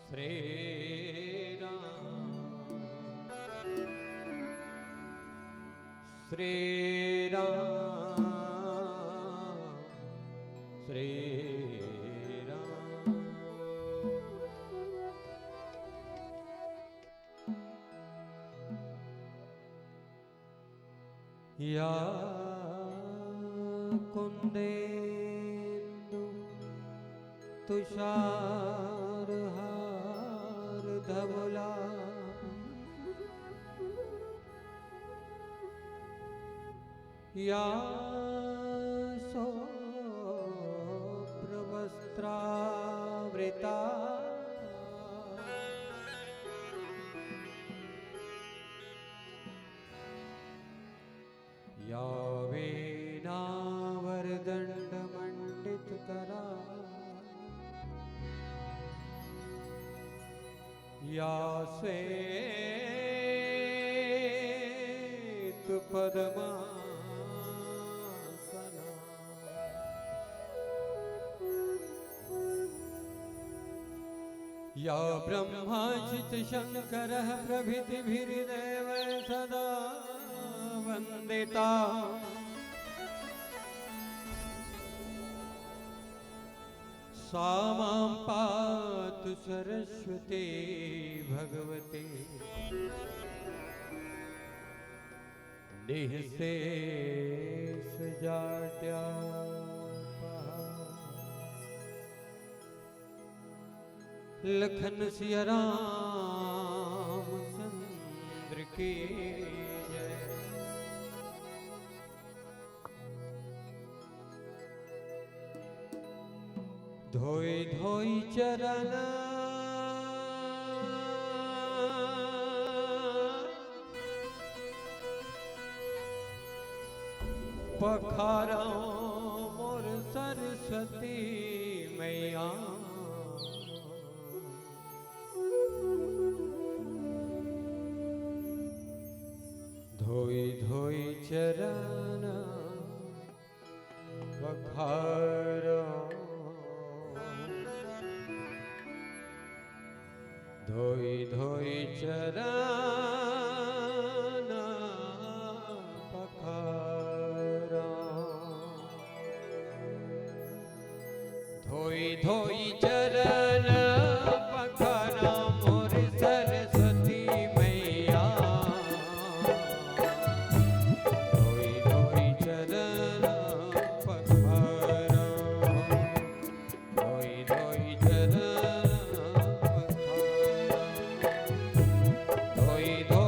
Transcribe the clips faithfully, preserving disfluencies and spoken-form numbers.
श्री राम, श्री राम, श्री राम। या कुन्देन्दु तुषार हार धवला, या शुभ्र वस्त्रावृता, या वीणा वरदण्ड मण्डित करा, या श्वेत पद्मासना, या ब्रह्मा जित शंकर प्रभृतिभिर्देव सदा वंदिता, सा मां पातु सरस्वती भगवती निःशेष जाड्यापहा। लखन सिया रामचंद्र की जय। धोई धोई चरण पखारा मोर सरस्वती मैया। धोई धोई चरण पखारा, धोई धोई चरण पखारा। धोई धोई चरण पखारा मोर सरस्वती मैया। धोई धोई चरण पखारा, धोई धोई चरण पखारा, धोई धोई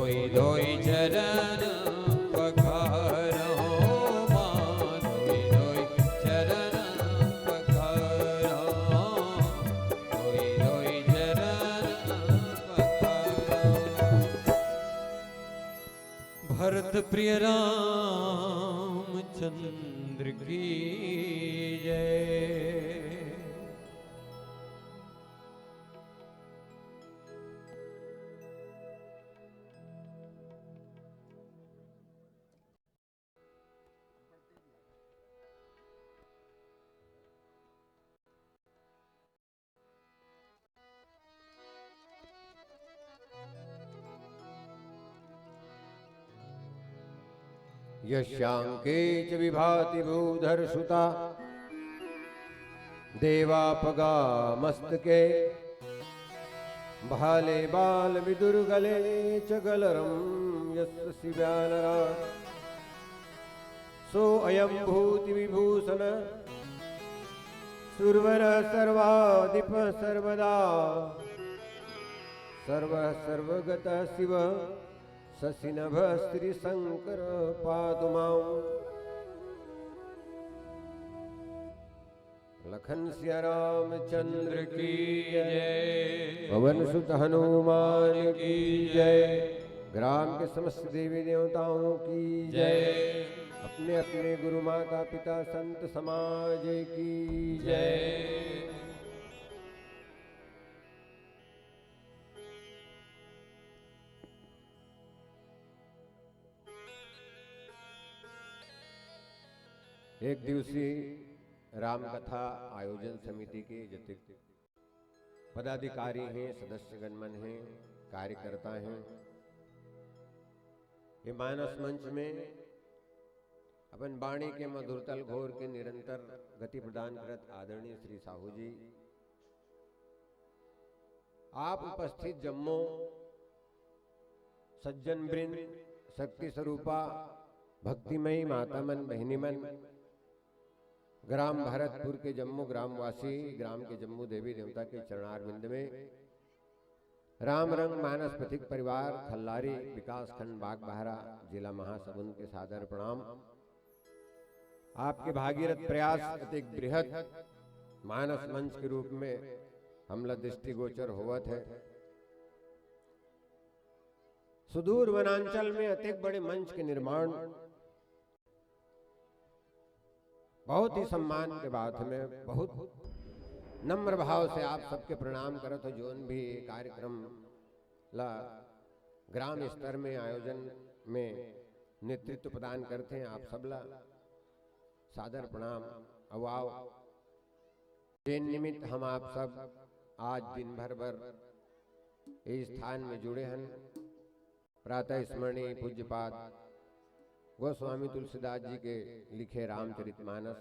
धोई धोई चरण पखारो माँ, धोई धोई चरण पखारो, धोई धोई चरण पखारो। भरत प्रिय रामचंद्र की जय। यस्यांके च विभाति भूधरसुता देवापगा मस्तके। भाले बाल विदुर गले च गलरं यस्य शिव्यानरा। सो अयं भूति विभूषण सुरवर सर्वाधिप सर्वदा। सर्व सर्वगत शिव शशिनभ श्री शंकर पातु मां। लखन सिया रामचंद्र की जय। पवन सुत हनुमान की जय। ग्राम के समस्त देवी देवताओं की जय। अपने अपने गुरु माता पिता संत समाज की जय। एक दिवसीय राम कथा आयोजन समिति के जतिक पदाधिकारी हैं, सदस्यगण मन हैं, कार्यकर्ता हैं, ये मानस मंच में अपन बाणी के मधुरतल घोर के निरंतर गति प्रदान करत आदरणीय श्री साहू जी, आप उपस्थित जम्मो सज्जन वृंद, शक्ति स्वरूपा, भक्तिमयी माता मन, बहिनी मन, ग्राम भरतपुर के जम्मो ग्रामवासी, ग्राम के जम्मो देवी देवता के चरणारविंद में राम रंग मानस पथिक परिवार खल्लारी, विकासखंड बागबाहरा, जिला महासमुंद के सादर प्रणाम। आपके भागीरथ प्रयास अतिक बृहत मानस मंच के रूप में हमला दृष्टिगोचर होवत है। सुदूर वनांचल में अतिक बड़े मंच के निर्माण बहुत ही सम्मान के बात है। मैं बहुत नम्र भाव से आप सबके प्रणाम करत हो, जोन भी कार्यक्रम ला ग्राम स्तर में आयोजन में नेतृत्व प्रदान करते हैं, आप सबला सादर प्रणाम। अउ आओ, जेन निमित्त हम आप सब आज दिन भर बर इस स्थान में जुड़े हन, प्रातः स्मरणीय पूज्यपाद गोस्वामी तुलसीदास जी के लिखे रामचरितमानस।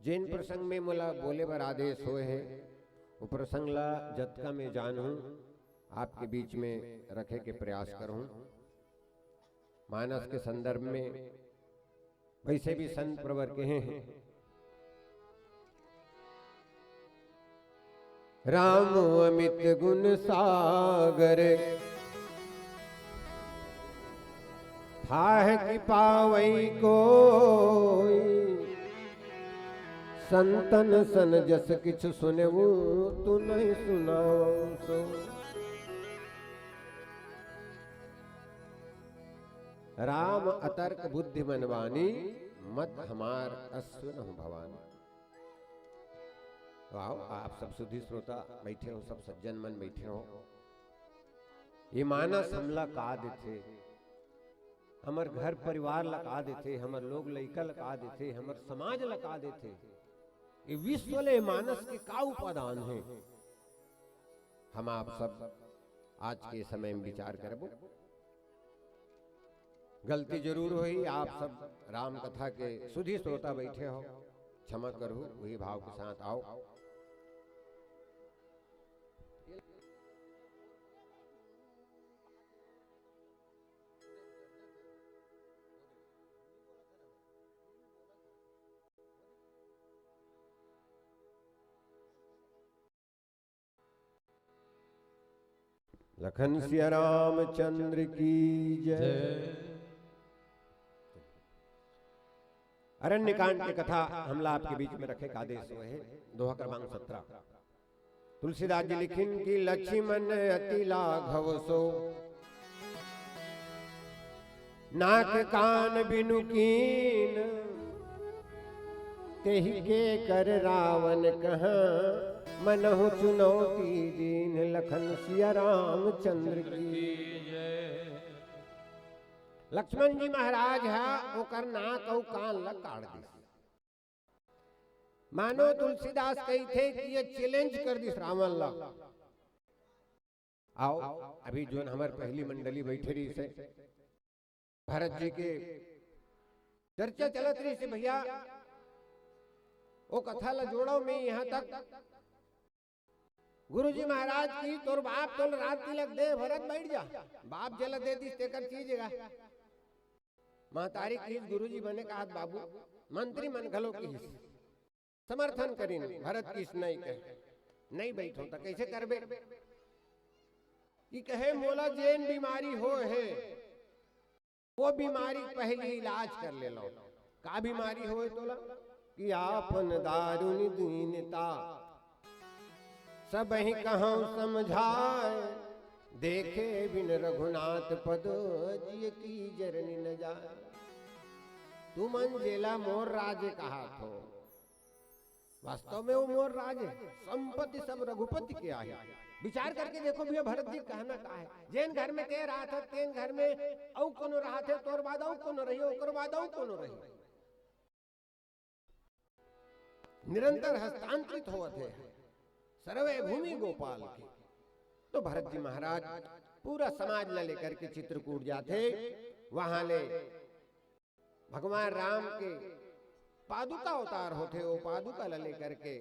जेन प्रसंग में मोला बोले बर आदेश होए हे, वो प्रसंग ला जतका मैं जानहूँ, आपके बीच में रखे के प्रयास करहूँ। मानस के संदर्भ में वैसे भी संत प्रवर कहे हैं, राम अमित गुण सागर, थाह कि पावई कोई, संतन सन जस किछु सुनवु, तू नहीं सुनावउ सो। राम अतर्क बुद्धि मन बानी, मत हमार अस सुनहु भवानी। तो आओ, आप सब सुधी श्रोता बैठे हो, सब सज्जन मन बैठे हो, ये मानस हमला का देथे, हमर घर परिवार ला का देथे, हमर लोग लइका ला का देथे, हमर समाज ला का देथे, ये विश्व ले मानस के का उपादान हे, हम आप सब आज के समय में विचार करबो। गलती जरूर होही, आप सब राम कथा के सुधी श्रोता बैठे हो, क्षमा करहु, वही भाव के साथ आओ। लखन सिया रामचंद्र की जय। अरण्यकांड के कथा हमला आपके बीच में रखे का आदेश हुए है। दोहा क्रमांक सत्रह। तुलसीदास जी लिखिन कि लक्ष्मण अति लाघव सो, नाक कान बिनु कीन, तेहि के कर रावण कहा, मनहु चुनौती दीन। लखन सिया रामचंद्र की। लक्ष्मण जी महाराज हा ओकर नाक अउ कान ल काट दिस। मानो तुलसीदास कहिथे कि ये चैलेंज कर दिस रावण ला। आओ, अभी जोन हमर पहली मंडली बैठे रहिस हे, भरत जी के चर्चा चलत रहिस हे भैया, वो कथा ला जोड़ो मैं यहाँ तक। गुरुजी महाराज की, तोर बाप तोल रात तिलक दे, भरत बैठ जा। बाप जेला दे दिस तेकर चीज हे। महतारी किहिस गुरुजी बने कहत बाबू, मंत्री मन घलो किहिस, समर्थन करिन। भरत किहिस नहीं कहे, नहीं बैठो त कैसे करबे? कि कहे मोला जेन बीमारी हो हे, वो बीमारी के पहली इलाज कर ले लो। का बीमारी होय तोला? कि आपन दारुण दीनता, सबहि कहूँ समझाय, देखे बिन रघुनाथ पद, जिय की जरनी न जाय। तुमन जेला मोर राजे कहाथो, वास्तव में वो मोर राज हे, संपत्ति सब रघुपति के आहे। विचार करके देखो भैया, भरत जी कहना का हे? जेन घर में ते राहत हे, तेन घर में अउ कोनो राहत हे, तोर बाद अउ कोनो रही, ओकर बाद अउ कोनो रही। निरंतर हस्तांतरित होवत हे सर्वे भूमि गोपाल के। तो भरत जी महाराज पूरा समाज ला लेकर के चित्रकूट जाथे। वहां ले भगवान राम के पादुका अवतार होथे, वो पादुका ला लेकर के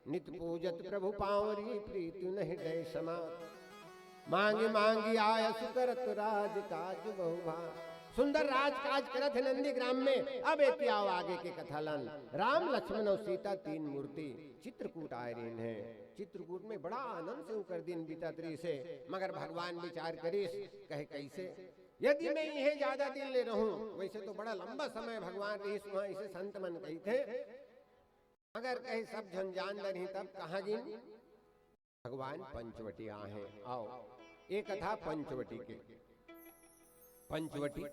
नित पूजत प्रभु पावरी प्रीति नहीं डै समात। मांगि मांगि आयस करत राज काज बहु भार। सुंदर राज काज करत हे नंदीग्राम में। अब एती आओ आगे के कथा लन। राम लक्ष्मण अउ सीता तीन मूर्ति चित्रकूट आए रहिन हे। चित्रकूट में बड़ा आनंद से उकर दिन बीतत रहिस हे, मगर भगवान विचार करिस, कहे कैसे? यदि मैं इहें ज्यादा दिन ले रहूं, वैसे तो बड़ा लंबा समय भगवान रहिस वहां, इसे संत मन कहिथे, मगर कहे सब झन जान डरही तब कहां गिन? भगवान पंचवटी आहे। आओ, एक कथा पंचवटी के। पंचवटी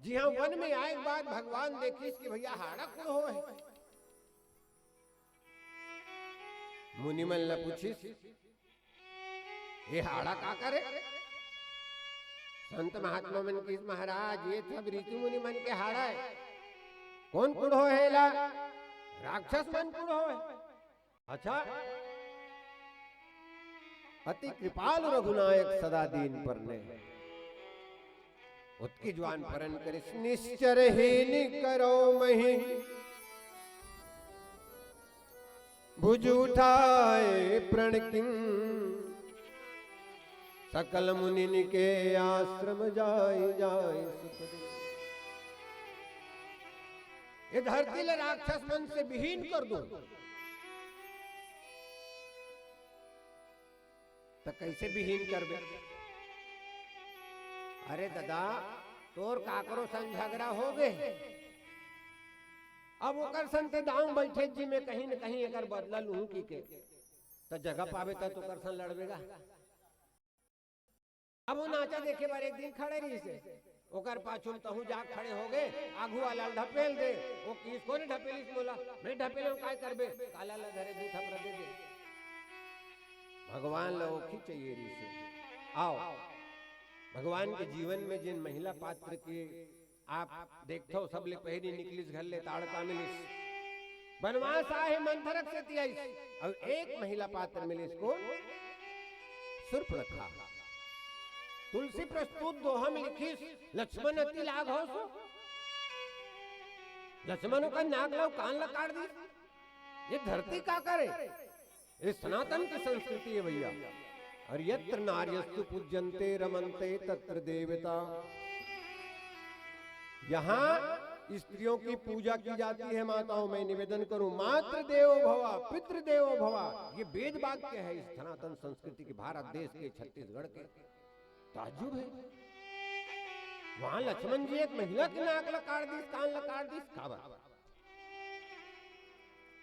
जिहां वन में आए के बाद भगवान देखिस कि भैया हाड़ा कुण होय हे। मुनि मन ला पूछिस, ये हाड़ा का करे? संत महात्मा मन किहिस महाराज, ये सब ऋषि मुनि मन के हाड़ा हे। कोन कुण होय हे ला? राक्षस मन कुण होय हे। अच्छा, अति कृपालु रघुनायक सदा दीन परने। ओतकी जुवार परन करिस निश्चर हीन करो मही। भुज उठाए प्रण किन सकल मुनिन के आश्रम जाय जाय सुख दिन। ये धरती ला राक्षस मन से विहीन कर दूं। त कैसे विहीन करबे? अरे ददा, तोर काकरो संग झगड़ा हो गे, अब ओकर संग ते दांव बैठे जी, मैं कहीं न कहीं एकर बदला लूं की के, त जगह पाबे त ओकर संग लड़बे गा। अब वो नाचा देखे बर एक दिन खड़े रहिस हे, ओकर पाछू म तहूं जा खड़े हो गे, आघू वाला ल ढपेल दे, वो किहिस कोन ढपेलिस मोला, मैं ढपेल हूं, काय करबे, काला ला धरे दू थपरा दे दे। भगवान ला ओखी चाहिए रहिस हे। आओ, भगवान के जीवन में जिन महिला पात्र के आप देखथव, सबले पहिली निकलिस घर ले ताड़का मिलिस, बनवास आहे मंथरक सेती आइस, अउ एक महिला पात्र मिलिस कोन? सूर्पणखा। तुलसी प्रस्तुत दोहा में लिखिस, लक्ष्मण अति लाघव सो। लक्ष्मण ओकर नाक ला कान ला काट दिस। ये धरती का करे? ये सनातन की संस्कृति है भैया। और यत्र नार्यस्तु पूज्यन्ते रमन्ते तत्र देवता। यहाँ स्त्रियों की पूजा की जाती है। माताओं, मैं निवेदन करूं, मातृ देवो भवा, पितृ देवो भवा, ये वेद वाक्य है इस सनातन संस्कृति के, भारत देश के, छत्तीसगढ़ के। ताज्जुब है। वहां लक्ष्मण जी एक महिला के नाक ला काट दिस, कान ला काट दिस, काबर?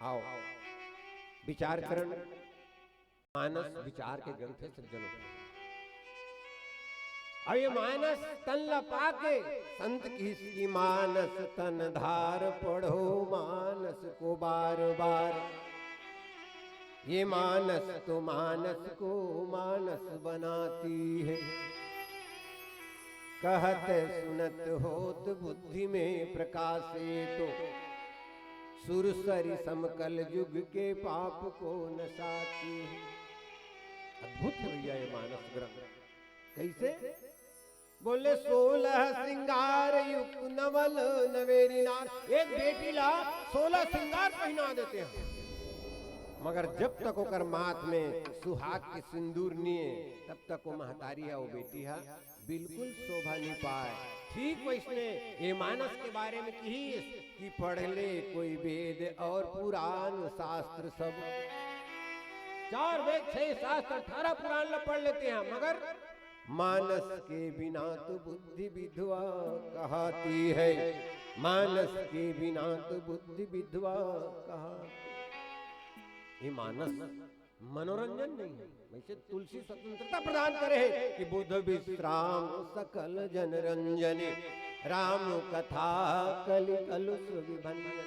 आओ, विचार करण। मानस विचार के ग्रंथ है सज्जनों। अब ये मानस तन ला पाके संत किहिस कि मानस तन धार पढ़ो मानस को बार बार। ये मानस तो मानस को मानस बनाती है। कहत सुनत होत बुद्धि में प्रकाश ये तो। सुर सरि सम कल युग के पाप को नसाती है। अद्भुत है भैया ये मानस ग्रंथ। कैसे? बोले, "सोलह श्रृंगार युक्त नवल नवेरी नार।" एक बेटी ला सोलह श्रृंगार पहना देते हैं, मगर जब तक ओकर माथ में सुहाग के सिंदूर नहीं है, तब तक वो महतारी है, वो बेटी है, बिल्कुल शोभा नहीं पाए। ठीक वैसने ये मानस के बारे में किहिस कि पढ़ ले कोई वेद और पुराण शास्त्र सब। चार वेद, छह शास्त्र, अठारह पुराण ला पढ़ लेते हैं, मगर मानस के बिना तो बुद्धि विधवा कहाती है, मानस के बिना तो बुद्धि विधवा कहा। ये मानस मनोरंजन नहीं है। वैसे तुलसी स्वतंत्रता प्रदान करे है कि बुध विश्राम सकल जन रंजने, राम कथा कलि कलुष विभंजन।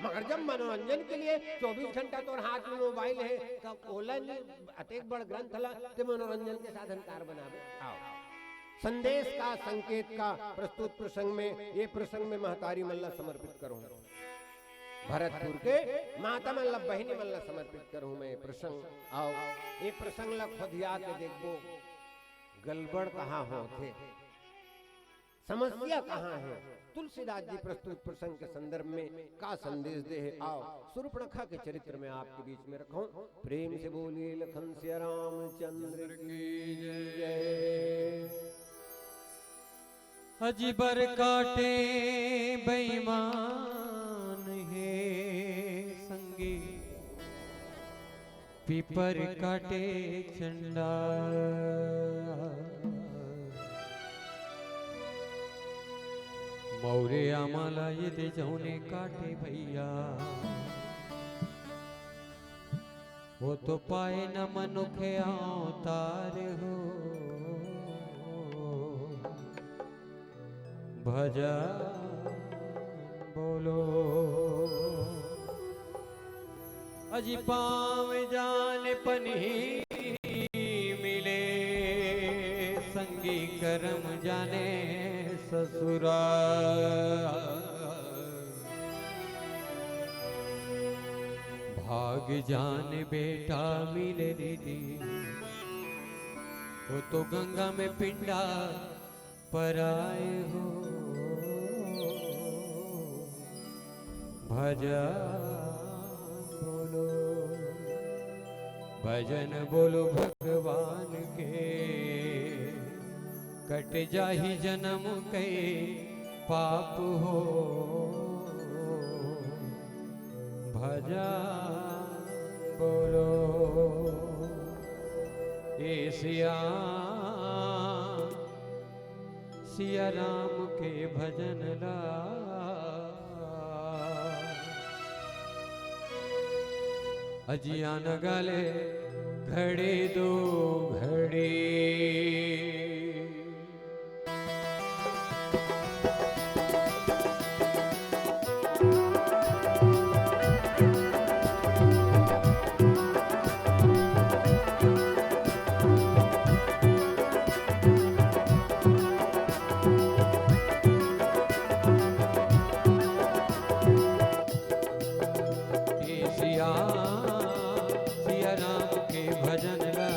मगर जब मनोरंजन के लिए चौबीस घंटा तोर हाथ में मोबाइल है, तब ओला नहीं, अतेक बड़ ग्रंथ ला ते मनोरंजन के साधन कार बनावे। आओ, संदेश का, संकेत का प्रस्तुत प्रसंग में, ये प्रसंग में महतारी मन ला समर्पित करूं। भरतपुर के माता मन ला, बहिनी मन ला समर्पित करूं मैं प्रसंग। आओ, ये प्रसंग ला खोदिया के देखबो, गलबड़ कहाँ होथे, समस्या कहाँ है। तुलसीदास जी प्रस्तुत प्रसंग के संदर्भ में का संदेश दे है, आओ, सूर्पणखा के चरित्र में आपके बीच में रखूं। प्रेम से बोलिए लखन सिया रामचंद्र की जय। अजी बर काटे बेईमान हे संगी, पीपर काटे चंडा। मौरे आमाला ये दे जौने काटे भैया, वो तो पाए न मनुख अवतार हो। भजन बोलो। अजी पाँव जाने पनही मिले, संगी करम जाने ससुरा। भाग जाने बेटा मिले दीदी, वो तो गंगा में पिंडा पराए हो। भजन बोलो, भजन बोलो भगवान के, कट जाही जन्म के पाप हो। भजन बोलो ए सिया, सिया राम के भजन ला। अजियान गले घड़ी दो घड़ी। सिया, सिया राम के भजन ला।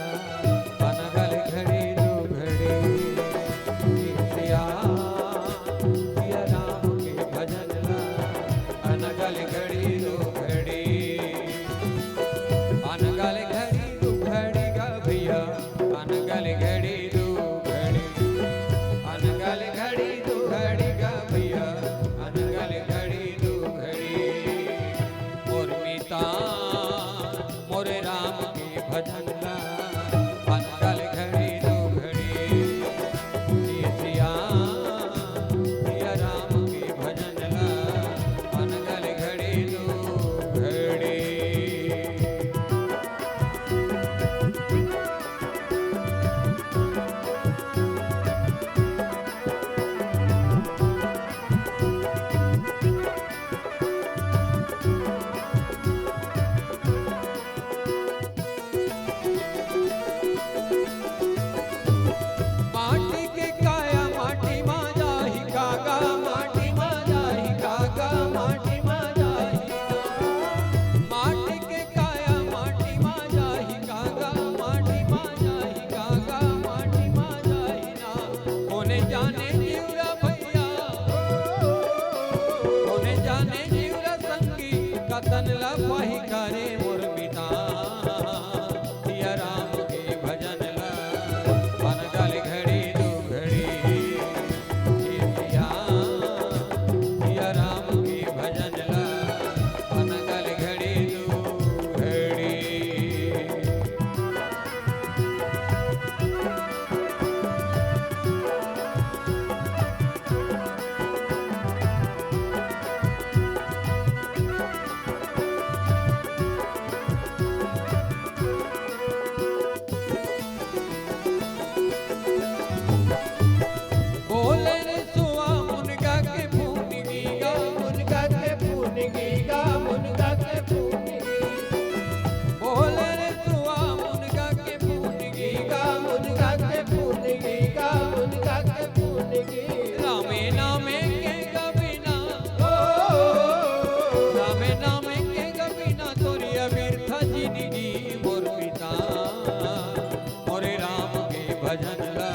भजन ला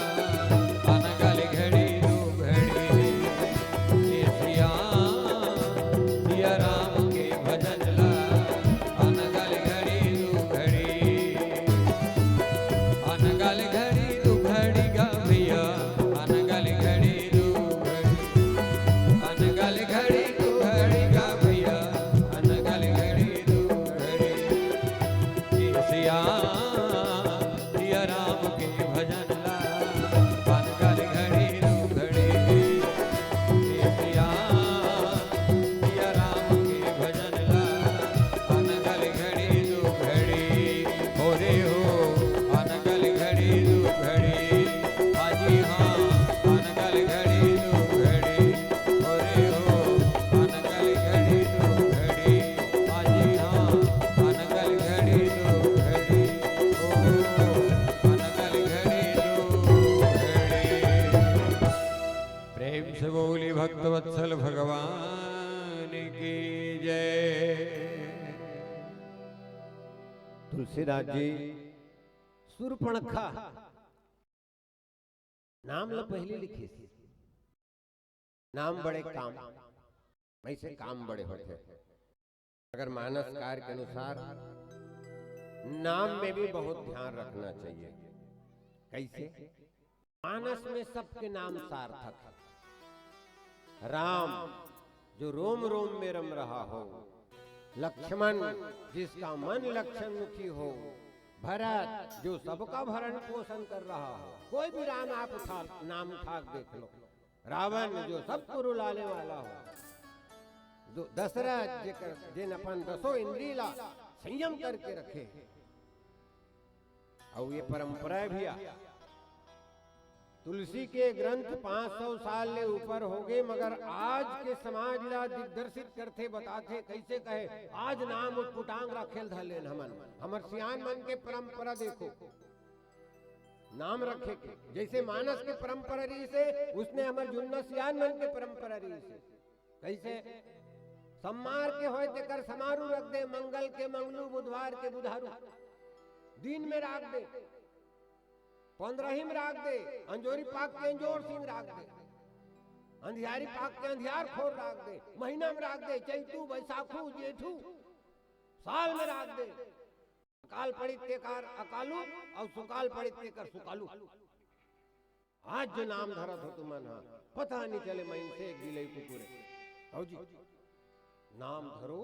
अनगल घड़ी दू घड़ी, ये सिया, सिया राम के भजन ला अनगल घड़ी दू घड़ी, अनगल घड़ी दू घड़ी गा भैया, अनगल घड़ी दू घड़ी, अनगल घड़ी दू घड़ी गा भैया, अनगल घड़ी दू घड़ी। ये सिया, सिया राम के भजन ला अनगल घड़ी दू घड़ी। ये सिया, सिया राम के भजन ला अनगल घड़ी दू घड़ी। हो रे हो, अनगल घड़ी दू घड़ी। हाजी हाँ, अनगल घड़ी दू घड़ी। हो रे हो, अनगल घड़ी दू घड़ी। हाजी हाँ, अनगल घड़ी दू घड़ी। ओ, अनगल घड़ी दू घड़ी। प्रेम से बोली भक्तवत्सल भगवान की जय। तुलसीदास जी सूर्पणखा नाम ल पहिली लिखिस, नाम बड़े काम, वैसे काम बड़े होथे। अगर मानसकार के अनुसार नाम में भी बहुत ध्यान रखना चाहिए। कैसे? मानस में सबके नाम सार्थक है। राम जो रोम रोम में रम रहा हो, लक्ष्मण जिसका मन लक्ष्मणमुखी हो, भरत जो सबका भरण पोषण कर रहा हो, कोई भी राम आप उठा, नाम उठा के देख लो, रावण जो सबको रुलाने वाला हो, जो दशरथ जेकर, जिन अपन दसों इंद्री ला संयम करके रखे। अउ ये परंपरा भी आ, तुलसी के ग्रंथ पाँच सौ साल ले ऊपर हो गए, मगर आज के समाज ला दिग्दर्शित करथे, बताथे, कैसे कहे, आज नाम उटपुटांग राखेल धलेन हमन। हमर सियान मन के परंपरा देखो, नाम रखे के, जैसे मानस के परंपरा रही से, उसने हमर जुन्ना सियान मन के परंपरा रही से। कैसे? सम्मार के होय तेकर समारू रख दे, मंगल के मंगलू, बुधवार के बुधारू, दिन में राख दे, पंद्रही में राख दे, अंजोरी पाख के अंजोर सिंह राख दे, अंधियारी पाख के अंधियार खोर राख दे, महीना में राख दे, चैतू, बैसाखू, जेठू, साल में राख दे। अकाल पड़ित तेकर अकालू, अउ सुकाल पड़ित तेकर सुकालू। आज जो नाम धरत हो तुमन हा, पता नहीं चले मइनसे एक बिलई कुकुरे। हौ जी, नाम धरो,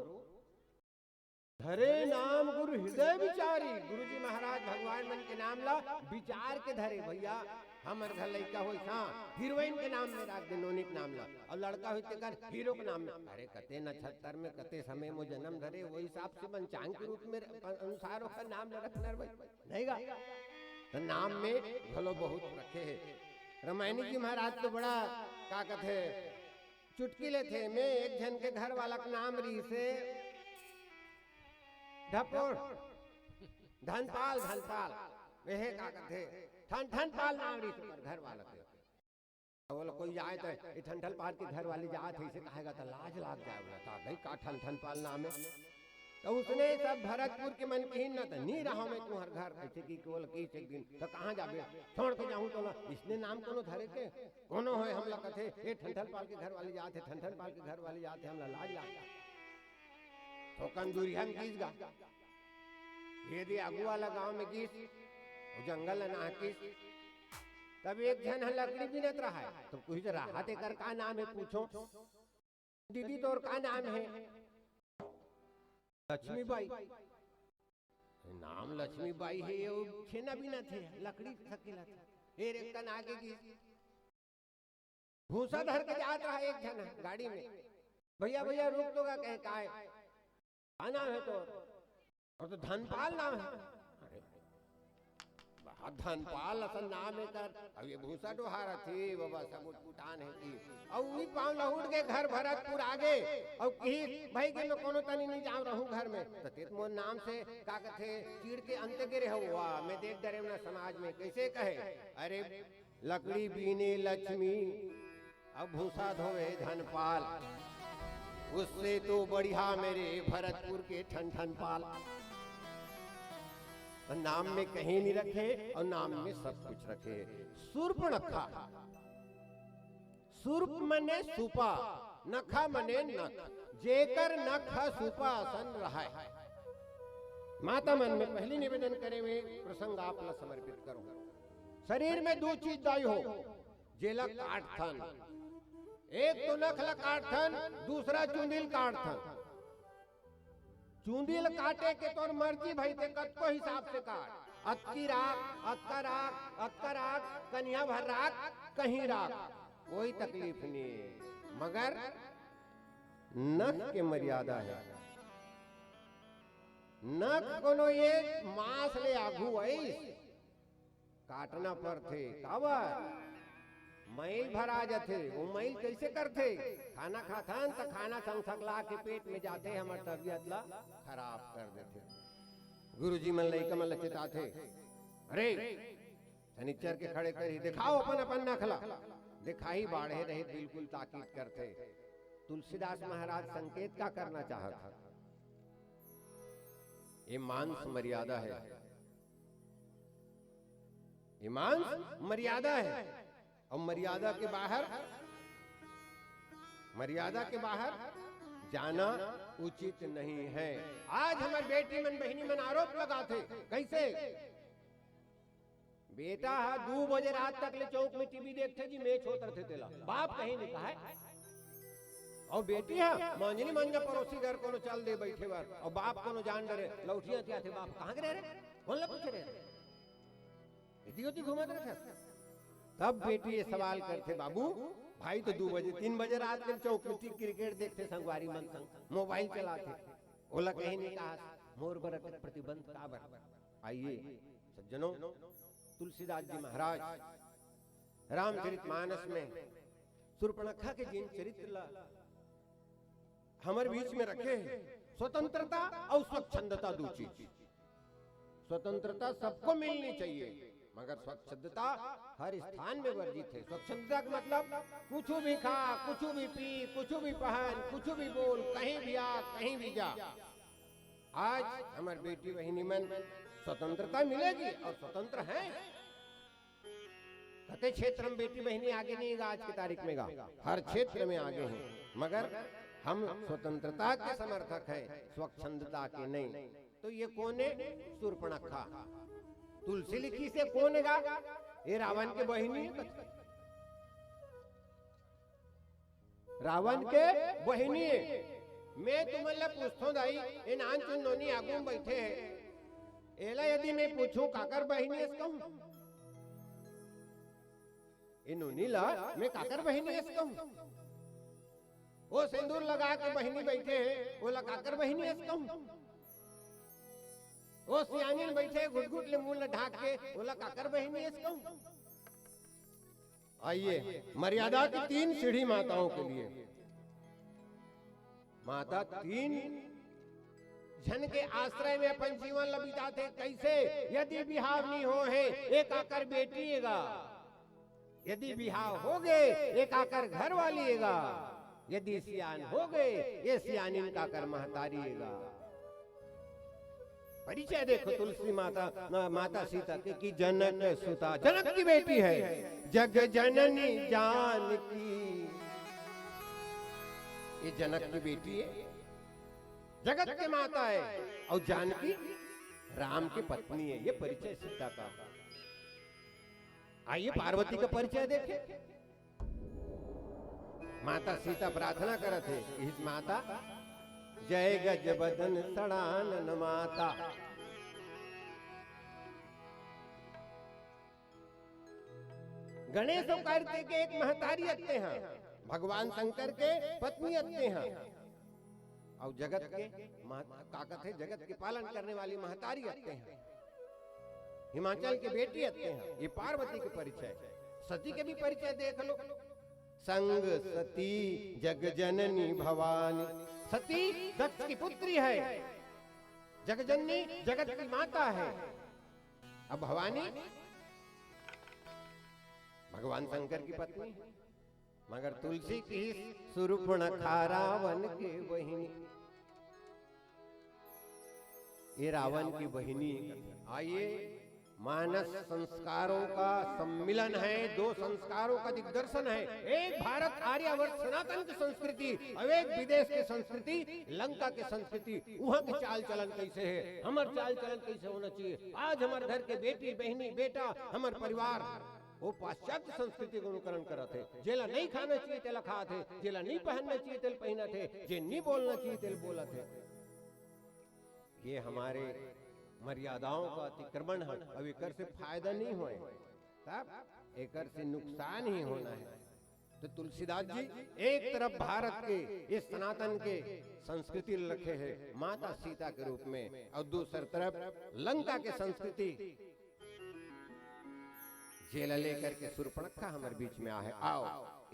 धरे नाम गुरु हृदय बिचारी। गुरु जी महाराज भगवान मन के नाम ला बिचार के धरे भैया। हमर घर लइका होइस, हाँ, हीरोइन के नाम में राख दे, नोनी के नाम ला, अउ लड़का होइस तेकर हीरो के नाम में। अरे कते नक्षत्र में कते समय में जनम धरे, वो हिसाब से पंचांग के रूप में अनुसार ओकर नाम ला रखना रे भाई, नहीं गा? तो नाम में घलो बहुत रखे हे। रामायणी जी महाराज तो बड़ा, का कथे, चुटकी लेथे में एक झन के घर वाला के नाम रहिसे ढपोर, धनपाल, धनपाल, एहे का कथे, ठन ठनपाल नाम रहिसे ओकर घर वाला के। तो बोला कोई जाए तो ये ठन ठनपाल के घर वाली जात हे, इसे कहेगा तो लाज लाग जाए, बोला, "ता भाई का ठन ठनपाल नाम है?" तो उसने सब भरतपुर के मन किहिन ना, तो "नी रहा मैं तुम्हार घर", ऐसे की केवल की एक दिन, "तो कहाँ जाबे?" "छोड़ के जाहूँ तो ना, इसने नाम कोनो धरे के, कोनो होय हमला कथे, ए ठन ठनपाल के घर वाली जात हे, ठन ठनपाल के घर वाली जात हे, हमला लाज लाग।" थोकन दूरिहा में गिस गा, ये दे आगू वाला गांव में गिस, वो जंगल ल नाहकिस, तब एक झन ह लकड़ी बीनत रहा है, तो पूछिस, "राहत एकर का नाम है?" पूछो, "दीदी तोर का नाम है?" "लक्ष्मी बाई।" "नाम लक्ष्मी बाई है, ये छेना बीनत है, लकड़ी सकेलत है।" फेर एक कन आगे गिस, भूसा धर के जात रहा एक झन ह गाड़ी में, "भैया, भैया, रुक तो गा," कहे, "काय?" "का नाम है तोर?" "अउ तो धनपाल नाम है।" "अरे, बा धनपाल असन नाम है कर, अब ये भूसा डोहारत हे, बाबा सब उटपुटान है कि।" अउ उही पाँव लहुट के घर भरतपुर आगे, अउ किहिस, "भाई के मैं कोनो तनी नहीं जाँव रहूँ घर में, तो तें मोर नाम से का कथे, चिढ़ के अंत गे रहे हो, वाह, मैं देख डरेंव ना समाज में, कैसे कहे, अरे, लकड़ी बीने लक्ष्मी, अब भूसा धोवे धनपाल, उससे तो बढ़िया मेरे भरतपुर के ठन ठनपाल।" नाम में कहीं नहीं रखे और नाम में सब कुछ रखे। सूर्पणखा, सूर्प मने सूपा, नखा मने नख, जेकर नख ह सूपा असन रहय। माता मन में पहली निवेदन करे हुए प्रसंग आप ला समर्पित करो। शरीर में दो चीज दाई हो, जेला काटथन, एक तो नख ला काटथन, दूसरा चुंदी ल काटथन। चुंदी ल काटे के तोर मर्जी भाई, ते कतको हिसाब से काट, अतकी राख, अतका राख, अतका राख, कनिहा भर राख, कहीं राख, कोई तकलीफ नहीं है। मगर नख के मर्यादा है। नख कोनो ये मांस ले आघू आइस, काटना पड़थे। काबर? मइल भरा जथे। वो मइल कइसे करथे? खाना खाथन त खाना संग सकला के पेट में जाथे, हमर तबियत ला खराब कर देथे। गुरुजी मन लइका मन ल चेताथे, "अरे, शनिचर के खड़े करही, देखाओ अपन अपन नखला।" देखाही बाढ़े रहे, बिल्कुल ताकीद करथे। तुलसीदास महाराज संकेत का करना चाहत हे? ये मांस मर्यादा है, ये मांस मर्यादा है, और मर्यादा के बाहर, मर्यादा के बाहर जाना उचित नहीं है। आज हमर बेटी मन, बहिनी मन आरोप लगाथे, कैसे? बेटा ह दू बजे रात तक ले चौक में टीवी देखथे जी, match होत रथे तेला। बाप कहीं नहीं कहा है। और बेटी ह मांजनी मांजा पड़ोसी घर कोनो चल दे बैठे बर, और बाप कोनो जान डरे, लौटिया क्या थे बाप, कहाँ के रहे रे? कौन ला पूछे रहे? इति उति घूमत रहे। तब बेटी ये सवाल करथे, "बाबू, भाई तो दू बजे, तीन बजे रात के चौक में ती-, क्रिकेट देखथे संगवारी मन संग, मोबाइल चलाथे।" ओला कहीं नहीं कहा, "मोर बर अतक प्रतिबंध काबर?" आइए सज्जनों, तुलसीदास जी महाराज रामचरित मानस में सूर्पणखा के जिन चरित्र ला हमर बीच में रखे हैं, स्वतंत्रता और स्वच्छंदता दू चीज। स्वतंत्रता सबको मिलनी चाहिए, मगर स्वच्छंदता हर स्थान में वर्जित है। स्वच्छंदता का मतलब कुछ भी खा, कुछ भी पी, कुछ भी पहन, कुछ भी बोल, कहीं भी आ, कहीं भी जा। आज हमर बेटी बहिनी मन स्वतंत्रता मिलेगी और स्वतंत्र हैं। कते क्षेत्र में बेटी बहिनी आगे नहीं गा, आज की तारीख में गा, हर क्षेत्र में आगे हैं, मगर हम स्वतंत्रता के समर्थक हैं, स्वच्छंदता के नहीं। तो ये कोन ए? सूर्पणखा। तुलसी लिखिस हे कोन ए गा? ये रावण के बहिनी हे। रावण के बहिनी हे। मैं तुमन ला पूछथों दाई, ये नानचुन नोनी आगू में बैठे हे, एला यदि मैं पूछूं काकर बहिनी अस कहूं? ए नोनी ला मैं काकर बहिनी अस कहूं? ओ सिंदूर लगा के बहिनी बैठे हे, ओला काकर बहिनी अस कहूं? ओ सियानिन बैठे हे, घुटघुट ले मुंह ला ढाक के, ओला काकर बहिनी अस कहूं? आइए, मर्यादा की तीन सीढ़ी माताओं के लिए। माता तीन झन के आश्रय में अपन जीवन ला बिताथे। कैसे? यदि बिहाव नहीं हो हे, ए काकर बेटी ए गा। यदि बिहाव हो गे, ए काकर घर वाली ए गा। यदि सियान हो गे, ये सियानिन काकर महतारी ए गा। परिचय देखो तुलसी माता, माता सीता के, कि जनक सुता, जनक की बेटी है, जग जननी जानकी। ये जनक की बेटी है, जगत के माता है, और जानकी राम की पत्नी है। ये परिचय सीता का। आइए पार्वती का परिचय देखें। माता सीता प्रार्थना करत हे, इस माता, जय गज बदन सड़ानन माता। गणेश अउ कार्तिक के एक महतारी अत्ते हैं, भगवान शंकर के पत्नी अत्ते हैं, अउ जगत के मह-, का कथे, जगत के पालन करने वाली महतारी अत्ते हैं। हिमाचल के बेटी अत्ते हैं, ये पार्वती के परिचय। सती के भी परिचय देख लो, संग सती जग जननी भवानी। सती दक्ष की पुत्री है, जगजननी जगत की माता है। अब भवानी भगवान शंकर की पत्नी है, मगर तुलसी की सुरुपणखा रावण के बहिनी। ये रावण की बहिनी। आइए, मानस संस्कारों का सम्मिलन है, दो संस्कारों का दिग्दर्शन है। एक भारत आर्यावर्त सनातन की संस्कृति और एक विदेश की संस्कृति, लंका की संस्कृति। वहां की चाल चलन कैसे है, हमर चाल चलन कैसे होना चाहिए। आज हमर घर के बेटी, बहिनी, बेटा, हमर परिवार वो पाश्चात्य संस्कृति के अनुकरण करत हे। जेला नहीं खाना चाहिए, तेला खात हे। जेला नहीं पहनना चाहिए, तेला पहनत हे। जे नहीं बोलना चाहिए, तेला बोलत हे। ये हमारे मर्यादाओं का अतिक्रमण है। अब एकर से फायदा नहीं होए, तब एकर से नुकसान ही होना है। तो तुलसीदास जी एक तरफ भारत के, इस सनातन के संस्कृति ल रखे हैं माता सीता के रूप में, और दूसर तरफ लंका के संस्कृति, जेला लेकर के सूर्पणखा हमर बीच में आहे। आओ,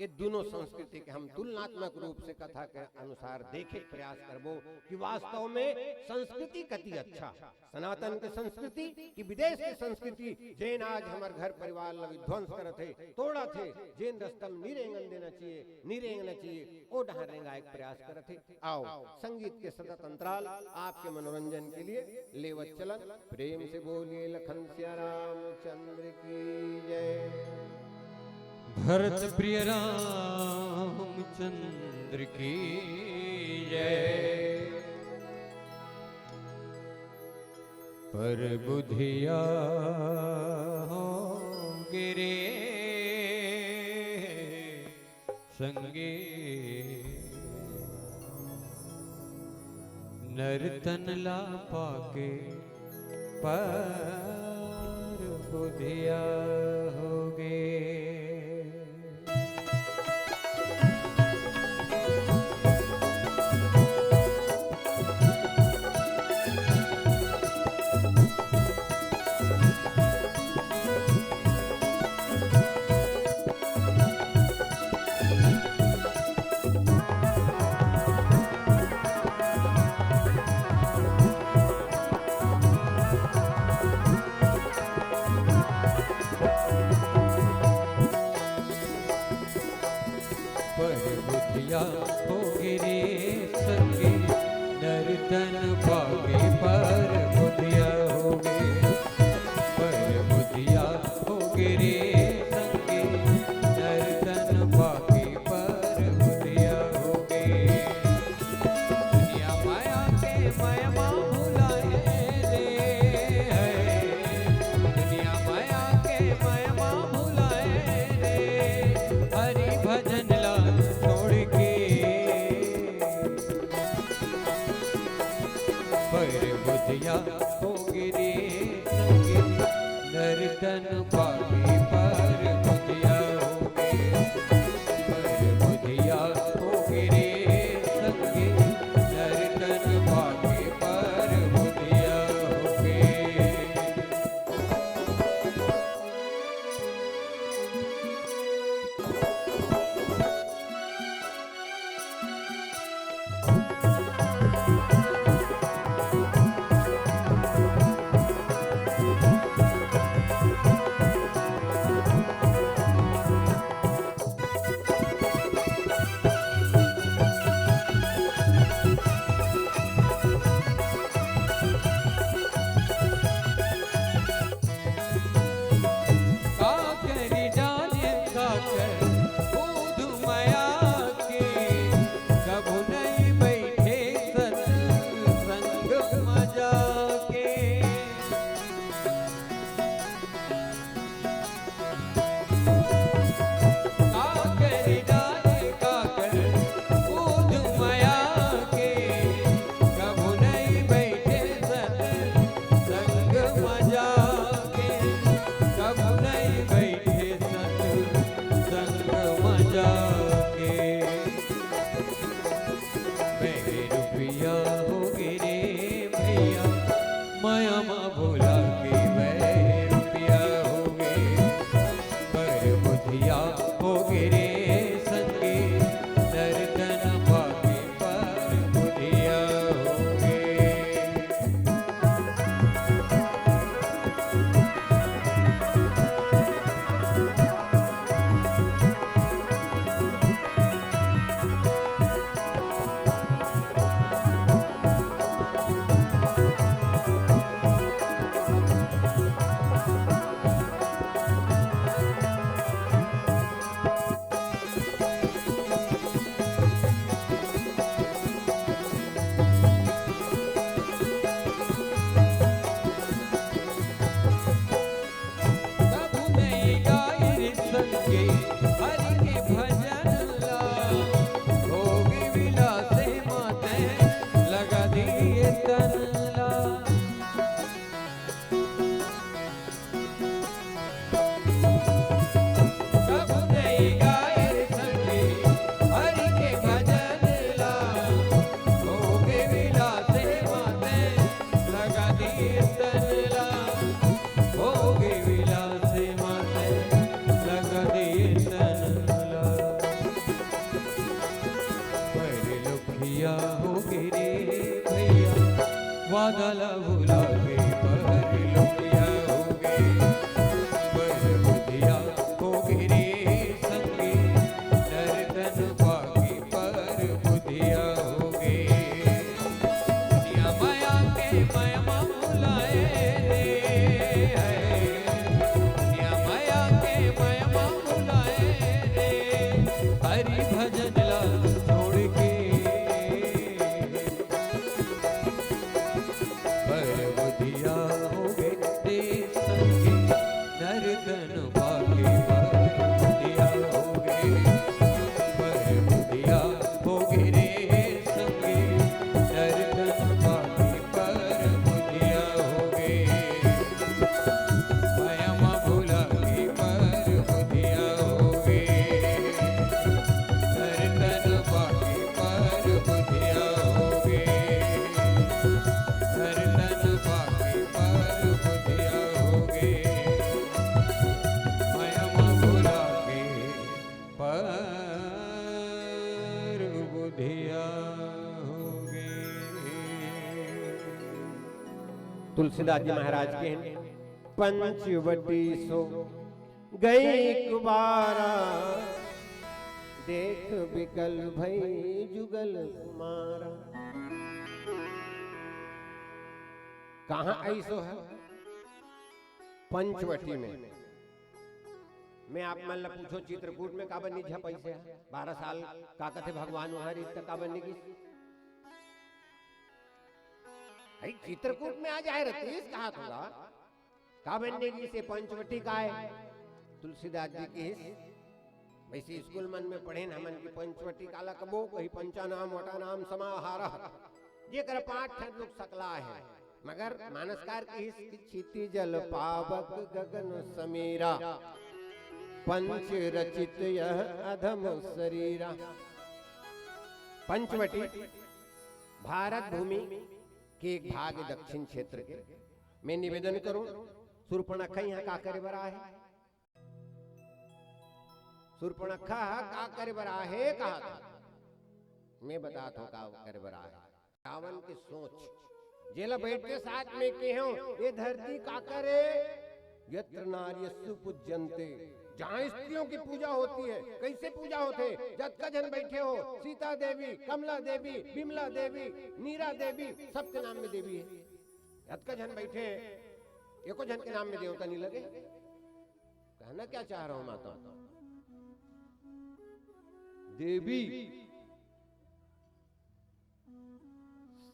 ये दोनों संस्कृति के हम तुलनात्मक रूप से कथा के अनुसार देखे के प्रयास करबो कि वास्तव में संस्कृति कति अच्छा, सनातन के संस्कृति कि विदेश के संस्कृति, जेन आज हमर घर परिवार ला विध्वंस करत हे, तोड़त हे, जेन रस्ता म नी रेंगन देना चाहिए, नी रेंगना चाहिए, ओ डहर रेंगाए के प्रयास करत हे। आओ, संगीत के सतत अंतराल आपके मनोरंजन के लिए लेवत चलन। प्रेम से बोलिए लखन सिया रामचंद्र की जय। भरत प्रिय रामचंद्र की जय। पर बुधिया हो गिरे संगे नर तन ला पाके पर बुधिया होगे। पर बुधिया हो गिरे संगी, नर तन पाके पर बुधिया होगे। पर बुधिया हो गिरे संगी, नर तन पाके पर बुधिया होगे। दुनिया माया के महिमा भुलाए रे है। दुनिया माया के महिमा भुलाए रे। हरि भजन ला छोड़ के पर बुधिया हो गिरे संगी, नर तन पाके पर बुधिया होगे। पर बुधिया होगे रे संगी, नर तन पाके पर बुधिया होगे। तुलसीदास जी महाराज के हैं, "पंचवटी सो गई कुबारा, देख बिकल भई जुगल कुमारा।" कहाँ ऐसो है? पंचवटी में। मैं आप मन ला पूछो, चित्रकूट में काबर नहीं झपइस हे? बारह साल का कथे भगवान वहां रहिस त काबर नहीं गिस? भाई, चित्रकूट में आ जाए रतिस, कहा थोड़ा, काबर नहीं गिस? ये पंचवटी का है? तुलसीदास जी किहिस, वैसे स्कूल मन में पढ़ेन हमन की पंचवटी काला कबो, कही पंचानाम वटानाम समाहार, जेकर पांच ठन लोग सकला है। मगर मानसकार किहिस कि क्षिति जल पावक गगन समीरा, पंच रचित यह अधम शरीरा। पंचवटी भारत भूमि के एक भाग है दक्षिण क्षेत्र के। मैं निवेदन करूं, सूर्पणखा यहां का करे बर आए हे? सूर्पणखा ह का करे बर आए हे, कहा था? मैं बतात हूं का करे बर आए हे। रावण के सोच, जेला बैठते साथ में कहे हो, ये धरती का करे? यत्र नार्यस्तु पूज्यंते, जहां स्त्रियों की पूजा होती है। कैसे पूजा होते? जतका झन बैठे हो, सीता देवी, कमला देवी, बिमला देवी, नीरा देवी, सबके नाम में देवी है। जतका झन बैठे हैं, एको झन के नाम में देवता नहीं लगे। कहना क्या चाह रहा हूं माता? देवी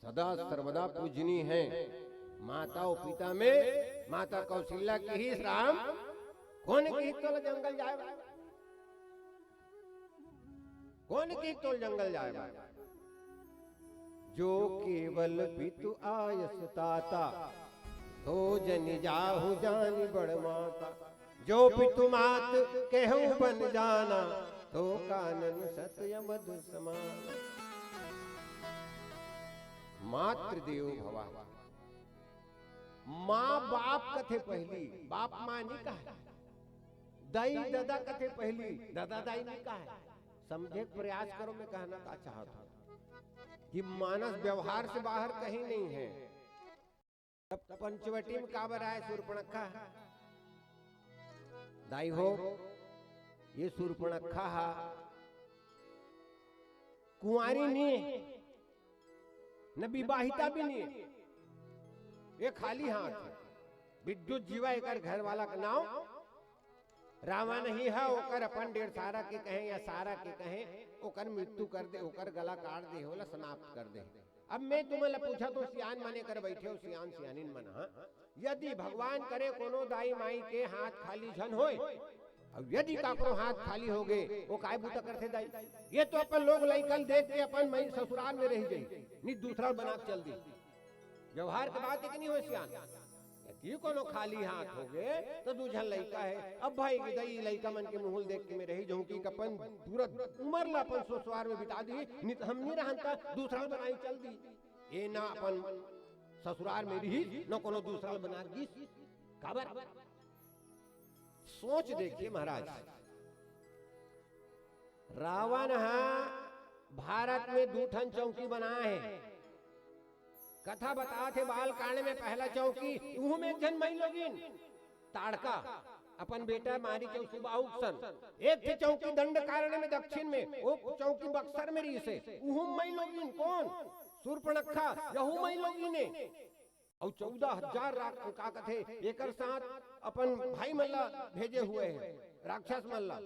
सदा सर्वदा पूजनी है। माता और पिता में माता कौशल्या किहिस, राम, कोन किहिस तोला जंगल जाए बर? कोन किहिस तोला जंगल जाए बर? जो केवल पितु आयस ताता, तो जनि जाहु जानि बड़ माता। जो पितु मात केहू बन जाना, तो कानन सत अवध समाना। मातृदेवो भवा। माँ बाप कथे पहली, बाप माँ नहीं कहे, दाई ददा कथे पहली, ददा दाई नहीं कहे। समझे के प्रयास करो, मैं कहना का चाहत हूँ कि मानस व्यवहार से बाहर कहीं नहीं है। तब पंचवटी में काबर आए सूर्पणखा? दाई हो, ये सूर्पणखा हा कुंवारी नहीं है, न विवाहिता भी नहीं है, ये खाली हाथ है। विद्युत जीवा एकर घर वाला का नाम रावण ही है, ओकर अपन डेढ़ सारा के कहें या सारा के कहें, ओकर मृत्यु कर दे, ओकर गला काट दे, ओला समाप्त कर दे। अब मैं तुमन ला पूछत हूँ, सियान मन एकर बैठे हो, सियान सियानिन मन, हाँ, यदि भगवान करे कोनो दाई माई के हाथ खाली झन होय, अउ यदि काकरो हाथ खाली हो गे, वो काय बूता करथे दाई? ये तो अपन लोग लइका ल देख के अपन मई ससुराल में रह जाई, नहीं दूसरा बना के चल दी। व्यवहार के बात इतनी हो सियान, यदि कोनो खाली हाथ हो गे तो दू झन लइका है, अब भाई दई लइका मन के मुंह ल देख के मैं रही जाऊं कि अपन पूरा उम्र ला अपन ससुराल में बिता दी, नहीं तो हम नहीं रहन त दूसरा बनाई चल दी। ये ना अपन ससुराल में रही, न कोनो दूसरा बना दिस। काबर? सोच देखिए महाराज, रावण हा भारत में दू ठन चौकी बनाए हे। कथा बतात हे बालकांड में पहला चौकी, उहू में एक झन मई लोगिन ताड़का अपन बेटा मारी के सुबाहु के सन। एक ठे चौकी दंडकारण्य में दक्षिण में, वो चौकी बक्सर में रहिसे, उहू मई लोगिन। कौन? सूर्पणखा, यहू मई लोगिन हे। अउ चौदह हजार राख-, का कथे, एकर साथ अपन भाई मन ला भेजे हुए हे, राक्षस मन ला।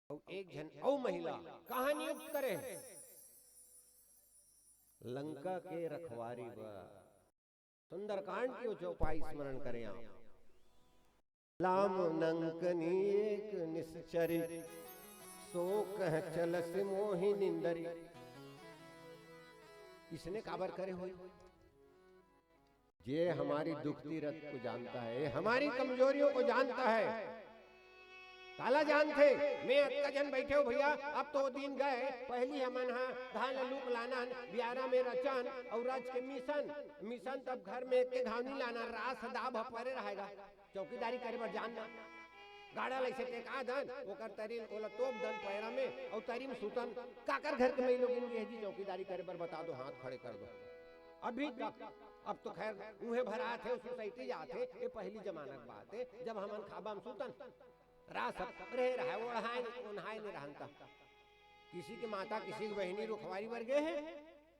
अउ एक झन अउ महिला कहाँ नियुक्त करे हे? लंका के रखवारी बर। सुंदरकांड के वो चौपाई स्मरण करें आप। लाम नंकनी एक निश्चरी, सो कह चलस मोहि निंदरी। इसने काबर करे होई? जे हमारी दुखती रत को जानता है, हमारी कमजोरियों को जानता है। काला जानथे, मैं अतका झन बैठे हो भैया, अब तो दिन गए, पहली हमन हा धान ल लूक लानन, बियारा में रचन अउ रच के मिसन, मिसन तब घर में एक के घाव नहीं लाना, रास दाब ह परे रहेगा। चौकीदारी करे बर जान ना। गाड़ा ल अइसे टेका दन, ओकर तरी ल ओला तोप दन पैरा में, अउ तरी में सुतन। काकर घर के मई लोगिन गे हे जी चौकीदारी करे बर, बता दो, हाथ खड़े कर दो। अभी तक अब तो खैर उहे भरात हे, सोसाइटी जात हे, ये पहली जमाना के बात हे, जब हमन खाबा म सुतन, रात सब रहे रहाय, ओढ़ाय, ओन्हाय नहीं रहन त। किसी के माता, किसी के बहिनी रुखवारी बर गे हे?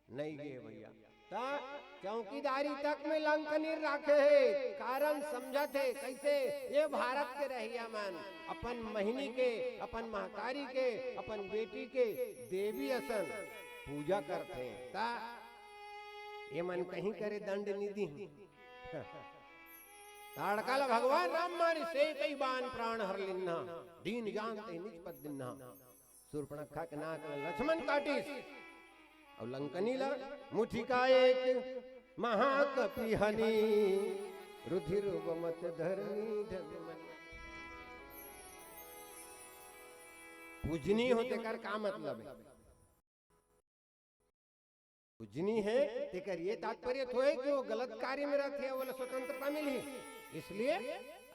नहीं गे भैया। त चौकीदारी तक में लंकनी राखे हे, कारण समझत हे, कैसे ये भारत के रहइया मन अपन महिनी के, अपन महतारी के, अपन बेटी के देवी असन पूजा करथे। त ये मन कहीं करे दंड निधि। ताड़का ल भगवान राम मारिस, से कई बान प्राण हर लिन्हा, दीन जान ते निज पद दिन्हा। सूर्पणखा के नाक ल लक्ष्मण काटिस, अउ लंकनी ल मुठिका एक महाकपि हनी, रुधिर बमत धरनी धन मन। पूजनी हो तेकर का मतलब हे? पूजनी हे, तेकर ये तात्पर्य थोड़े कि वो गलत कार्य में रहिथे, ओला स्वतंत्रता मिलही। इसलिए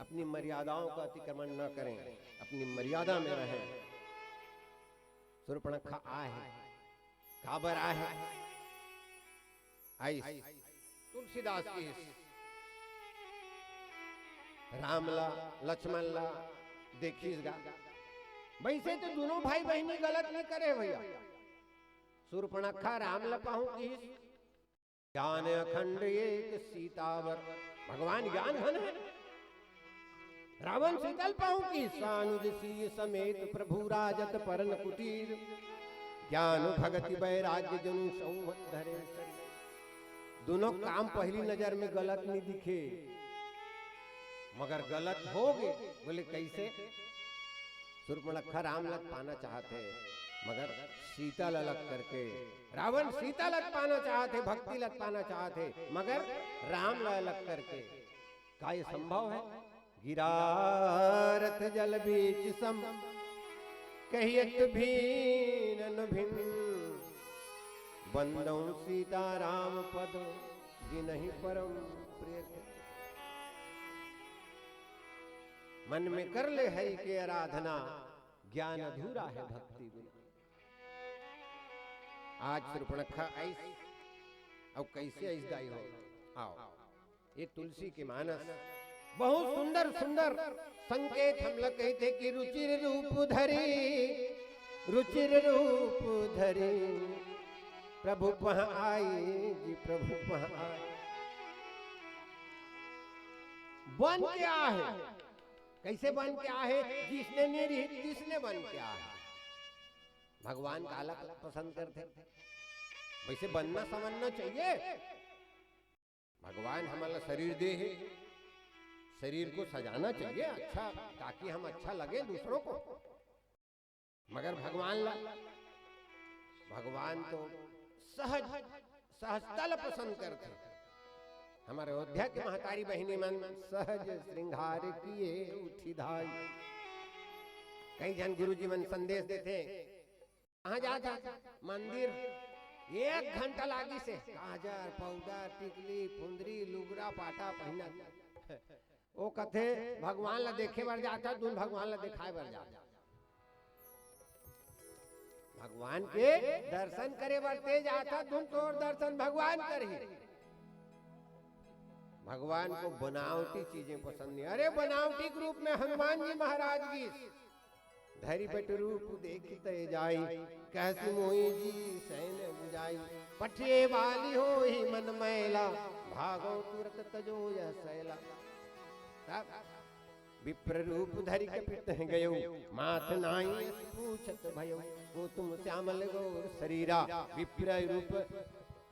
अपनी मर्यादाओं का अतिक्रमण न करें, अपनी मर्यादा में रहें। सूर्पणखा आय हे, काबर आय हे? आइस, तुलसीदास कहिस, राम ला, लक्ष्मण ला देखिस गा। वैसे तो दोनों भाई बहिनी गलत नहीं करे भैया। सूर्पणखा राम ल पाहूं किहिस, ज्ञान अखंड एक सीता बर। भगवान ज्ञान घन हे। रावण सीता ल पाहूं किहिस, सानुज सीय समेत प्रभु राजत परन कुटीर। ज्ञान भगति वैराग्य जनु संवत धरे शरीर। दोनों काम पहली नजर में गलत नहीं दिखे, मगर गलत हो गे, बोले कैसे? सूर्पणखा राम ल पाना चाहत हे, मगर सीता ल अलग करके। रावण सीता ल पाना चाहत हे, भक्ति ल पाना चाहत हे, मगर राम ल अलग करके। का ये संभव हे? गिरा रथ जल बीच सम, कहियत भीन न भिन। बंदौ सीता राम पद, जिनहि परम प्रिय। मन में कर ले हरि के आराधना, ज्ञान अधूरा है भक्ति बिना। आज सूर्पणखा आइस, अउ कैसे आइस दाई हो? आओ, ये तुलसी के मानस बहुत सुंदर सुंदर संकेत हमला कहिथे कि रुचिर रूप धरी, रुचिर रूप धरी, प्रभु पह आई जी, प्रभु पह आई। बन के आहे, कैसे बन के आहे? जिसने नहीं रही, तिसने बन के आहे। भगवान काला पसंद करथे? वैसे बनना संवरना चाहिए। भगवान हमला शरीर दे हे, शरीर को सजाना चाहिए अच्छा, ताकि हम अच्छा लगे दूसरों को। मगर भगवान ला, भगवान तो सहज, सहजता ला पसंद करथे। हमर अयोध्या के महतारी बहिनी मन सहज श्रृंगार किए उठी धाई। कई झन गुरुजी मन संदेश देथे, कहाँ जात हस? मंदिर। एक घंटा लागिस हे। काजर, पाउडर, टिकली, फुंदरी, लुगरा, पाटा पहिनत। ओ कथे, भगवान ला देखे बर जात हस, धुन भगवान ला देखाए बर जात हस। भगवान के दर्शन करे बर ते जात हस, धुन तोर दर्शन भगवान करही। भगवान को बनावटी चीजें पसंद नहीं। अरे, बनावटी के रूप में हनुमान जी महाराज गिस। धरि बट रूप देखि तय जाई, कहसि मोहि जी सैन बुझाई। पठिए बाली होहि मन मैला, भागौ तुरत तजौ यह सैला। तब विप्र रूप धरि कपि तह गयो, माथ नाई अस पूछत भयो। गौतम श्यामल गौर शरीरा, विप्र रूप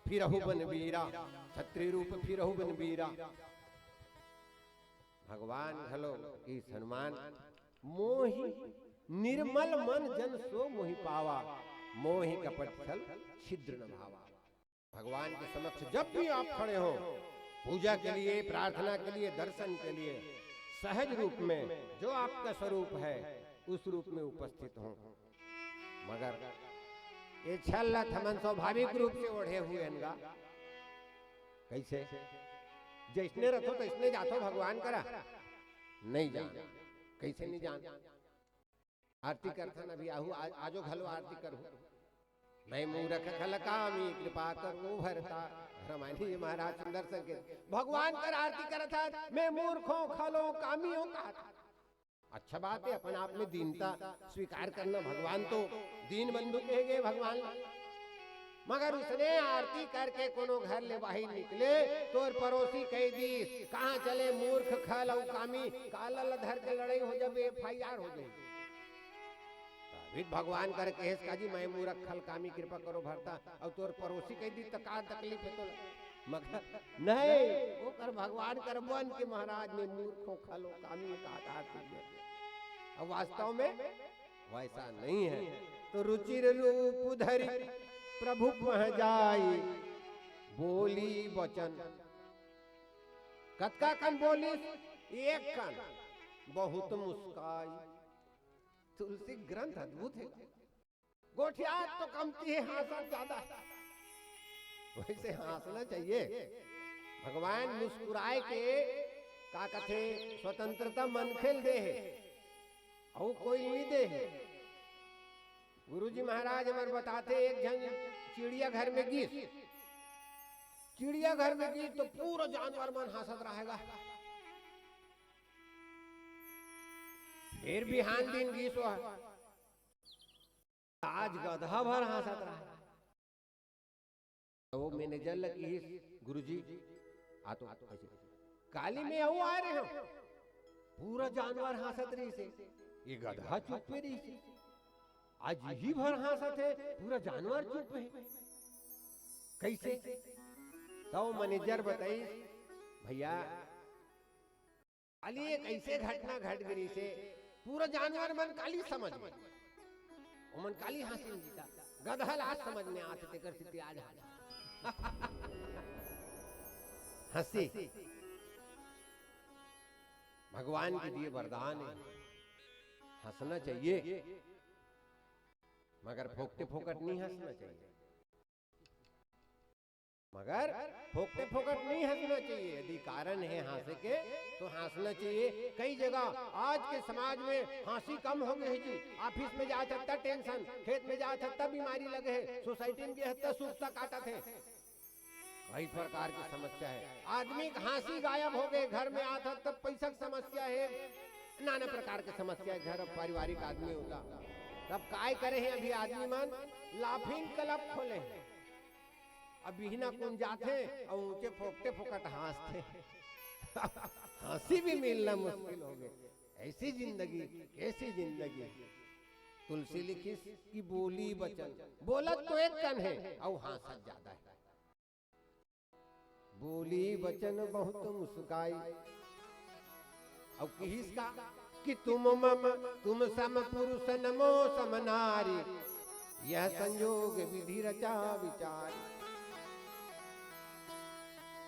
फिरहु बन बीरा, क्षत्रिय रूप फिरहु बन बीरा। भगवान घलो गिस हनुमान, मोहि निर्मल मन जन सो मोहि पावा, मोहि कपट छल छिद्र न भावा। भगवान के समक्ष जब भी आप खड़े हो, पूजा के लिए, प्रार्थना के लिए, दर्शन के लिए, सहज रूप में जो आपका स्वरूप है, उस रूप में उपस्थित हो। मगर ये छल ला हमन स्वाभाविक रूप से ओढ़े हुए हन गा। कैसे? जैसने रथो तैसने जाथो भगवान करा, नहीं जान। कैसे नहीं जान? आरती करथन अभी आहू, आ-, आजो घलो आरती करहू। मैं मूरख खल कामी कृपा करो भरता, रामायणी जी महाराज सुंदर संकेत, भगवान कर आरती करत हस, मैं मूर्खों खलो कामियों कहा था। अच्छा बात है, अपन आप में दीनता स्वीकार करना। भगवान तो दीन बंधु कहे गए भगवान ला। मगर उसने आरती करके कोनो घर ले बाहिर निकले, तोर पड़ोसी कह दीस, "कहाँ चले मूर्ख खल अउ कामी, काला ल धर के लड़ाई हो जाबे, एफ आई आर हो जाही।" अभी भगवान कर कहेस का जी, "मैं मूर्ख खल कामी, कृपा करो भरता," अउ तोर पड़ोसी कह दीस, "त का तकलीफ है तोला?" मगर नहीं, ओकर भगवान कर मन के महाराज में मूर्खों खलो कामी का आधार तुझे। अब वास्तव में वैसा नहीं है। तो रुचिर रूप धरि प्रभु पह जाई, बोली बचन। कतका कन बोली? एक कन। बहुत मुस्काई। तुलसी ग्रंथ अद्भुत है। गोठियात तो कमती है, हाँसत ज्यादा है। वैसे हाँसना चाहिए। भगवान मुस्कुराए के, का कथे, स्वतंत्रता मनखे ल दे हे, अउ कोई नहीं दे हे। गुरुजी महाराज हमर बताथे, एक झन चिड़िया घर में गीस, चिड़िया घर में गीस तो पूरा जानवर मन हाँसत रहेगा। फिर बिहान दिन गीस वह, आज गदहा भर हाँसत रहा। तो वो मैनेजर ल किहिस, "गुरुजी, आ तो ऐसे।" काली में अउ आए रहे हो, पूरा जानवर हाँसत रहिसे, ये गदहा चुप्पे रहिसे, आज इही भर हाँसत हे, पूरा जानवर चुप हे, कैसे? तो मैनेजर बताइस, "भैया, काली एक ऐसे घटना घट गे रहिसे, पूरा जानवर मन काली समझ में, ओमन काली हाँसिन जी का, गदहा ल आज समझ में आथे, तेकर सेती आज हाँसे।" हँसी भगवान के दिए वरदान है, हँसना चाहिए, मगर फोकटे फोकट नहीं हँसना चाहिए। मगर फोकटे फोकट नहीं हँसना चाहिए। यदि कारण है हाँसे के, तो हाँसना चाहिए। कई जगह आज के समाज में हाँसी कम हो गई है जी। ऑफिस में जात हस त टेंशन, खेत में जात हस त बीमारी लगे है, सोसाइटी में गे हस त सुकता काटत हे। कई प्रकार की समस्या है। आदमी के हाँसी गायब हो गए, घर में आत हस त पैसा की समस्या है, नाना प्रकार की समस्या है, घर पारिवारिक आदमी होता। तब काय करे हैं अभी आदमी मन? लाफिंग क्लब खोले हैं। अब बिहना कुन जाथे अउ ऊंचे फोकटे फोकट हाँसथे। हाँसी भी मिलना मुश्किल हो गए। ऐसी जिंदगी, कैसी जिंदगी? तुलसी लिखिस कि बोली बचन, बोलत तो एक कन है, अउ हाँसत ज्यादा है। बोली बचन बहुत मुस्काई। अउ किहिस का कि तुम मम, तुम सम पुरुष नमो सम नारी, यह संयोग विधि रचा विचारी।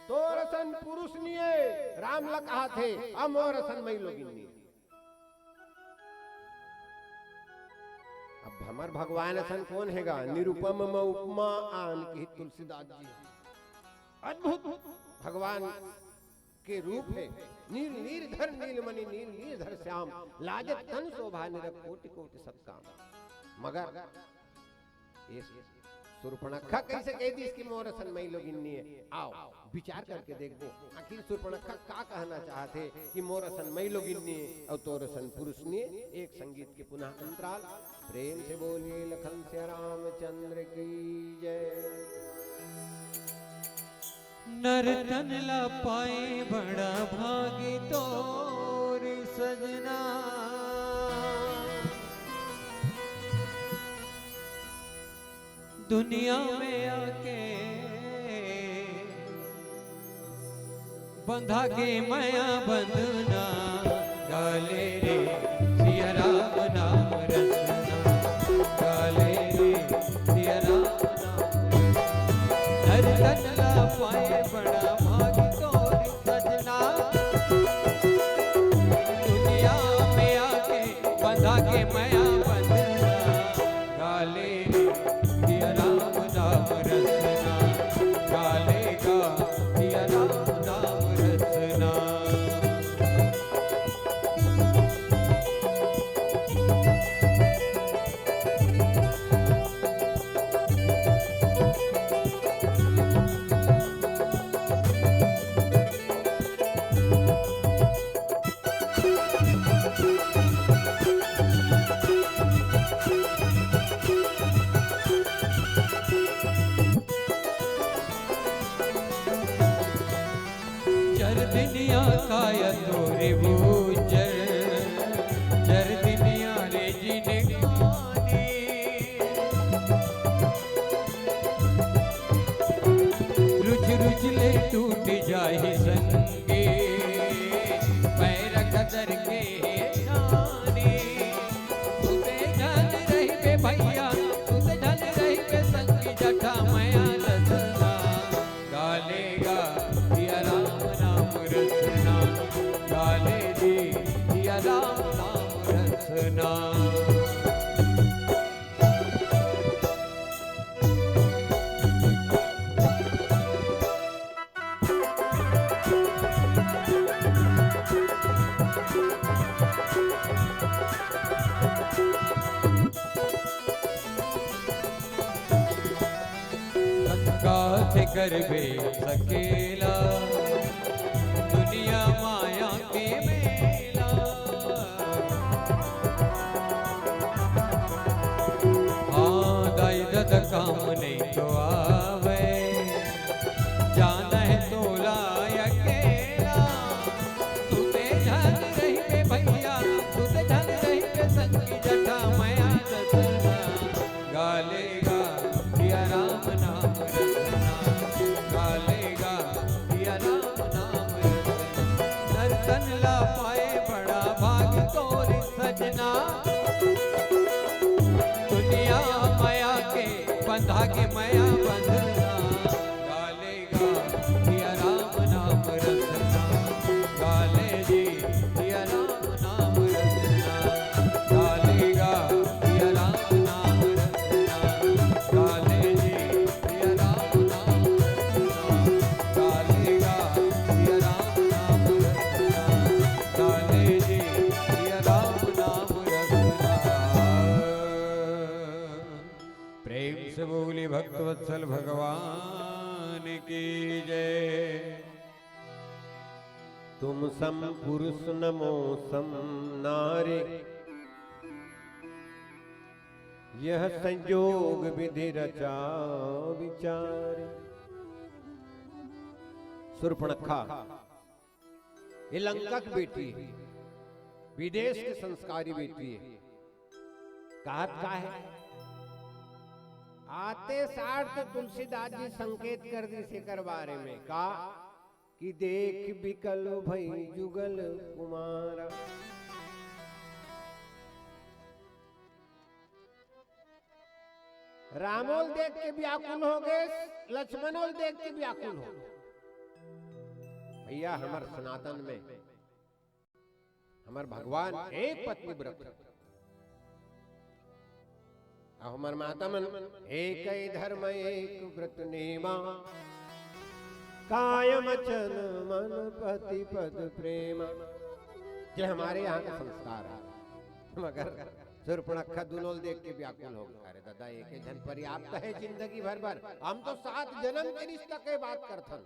तोर असन पुरुष निये, राम ल कहाथे, अउ मोर असन मइलोगिन निये। अब हमर भगवान असन कोन हे गा? निरुपम म उपमा आन, किहिस तुलसीदास जी। अद्भुत भगवान के रूप है। नील नीर धर नीलमणि, नील नीर धर श्याम, लाजत तन शोभा निरख कोटि कोटि सब काम। मगर ये सूर्पणखा कैसे कह दिस कि मोर असन मइलोगिन निये? आओ, विचार करके देखबो, आखिर सूर्पणखा का कहना चाहथे कि मोर असन मइलोगिन निये अउ तोर असन पुरुष निये। एक संगीत के पुनः अंतराल। प्रेम से बोलिए लखन सिया रामचंद्र की जय। नर तन ला पाए बड़ा भागी तोर सजना। दुनिया में आके बंधा के मया बंधना, गाले रे सिया राम नाम रसना, गाले रे सिया राम नाम रसना। नर तन ला पाए बड़ा भाग तोर सजना, दुनिया में आके बंधा के मया बंधना, गाले रे सिया राम नाम रसना, गाले गा सिया राम नाम रसना। ना। काथे करबे सकेला, दुनिया माया के मेला। हाँ, दाई ददा काम नहीं तो आवे, जाना है तोला अकेला। तू ते झन रहिबे भैया, तू ते झन रहिबे संगी जटा मया दसना। गाले गा सिया राम नाम रसना, गाले गा सिया राम नाम रसना। दर्शन ला पाए बड़ा भाग तोर सजना, दुनिया मया के बंधा के मया बंधना। गाले गा सिया राम नाम रसना, गाले जी सिया राम नाम रसना, गाले गा सिया राम नाम रसना, गाले जी सिया राम नाम रसना, गाले गा सिया राम नाम रसना, गाले जी सिया राम नाम रसना। प्रेम से बोली भक्तवत्सल भगवान की जय। तुम सम पुरुष नमो सम नारी, यह संयोग विधि रचा विचारी। शूर्पणखा, ये लंका की बेटी है, विदेश की संस्कारी बेटी है। कहत का है, आते सार तो तुलसीदास जी संकेत कर दिस एकर बारे में का कि देख बिकल भई जुगल कुमारा। रामोल देख के व्याकुल हो गए, लक्ष्मणोल देख के व्याकुल हो गए। भैया, हमर सनातन में हमर भगवान एक पत्नी व्रत, अउ हमर माता मन एक ही धर्म एक व्रत नेमा, काय वचन मन पति पद प्रेमा। ये हमारे यहाँ का संस्कार है। मगर शूर्पणखा दुनोल देख के व्याकुल हो गया। अरे दादा, एक ही झन पर्याप्त है जिंदगी भर भर। हम तो सात जन्म के रिश्ता के बात करथन।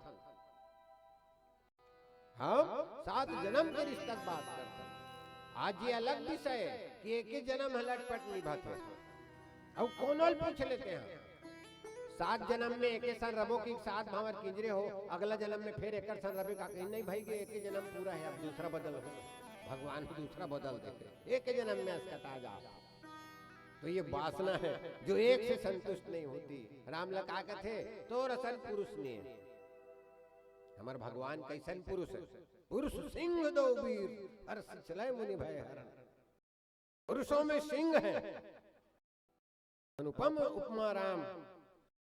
हम सात जन्म के रिश्ता के बात करथन। आज ये अलग विषय है कि एक ही जन्म ह लटपट निभात हो। अब कोनो ल पूछ लेते हैं, सात जन्म में एके सन रबो कि सात भांवर किंजरे हो, अगला जन्म में फिर एकर सन रबे का कहीं नहीं भाई, कि एक ही जन्म पूरा है, अब दूसरा बदल हो, भगवान दूसरा बदल देते, एक ही जन्म में असकता जाओ। तो ये वासना है जो एक से संतुष्ट नहीं होती। राम ला का कथे, तोर असन पुरुष नहीं है। हमर भगवान कैसन पुरुष है? पुरुष सिंह दो वीर, हर्ष चले मुनि भय हरण। पुरुषों में सिंह है, अनुपम उपमा राम,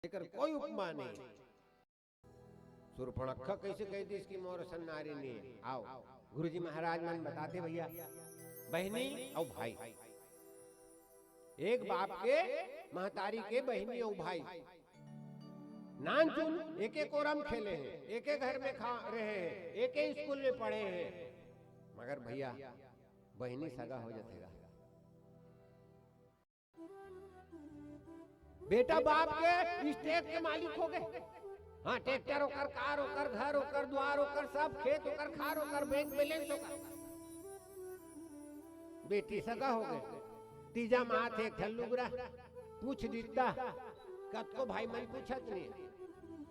एकर कोई उपमा नहीं। शूर्पणखा कैसे कह दिस कि मोर असन नारी नहीं है? आओ, गुरुजी महाराज मन बताते भैया, बहनी अउ भाई, एक बाप के महतारी के बहनी अउ भाई, नानचुन एके कोरा म खेले हैं, एके घर में खा रहे हैं, एके स्कूल में पढ़े हैं, मगर भैया, बहनी सगा हो जाथे गा। बेटा बाप के स्टेट के मालिक हो गए। हाँ, ट्रैक्टर ओकर, कार ओकर, घर ओकर, द्वार ओकर, सब खेत ओकर, खार ओकर, बैंक बैलेंस ओकर। बेटी सगा हो गए। तीजा माथ एक ठन लुगरा, पूछ दिता, कतको भाई मन पूछत नहीं,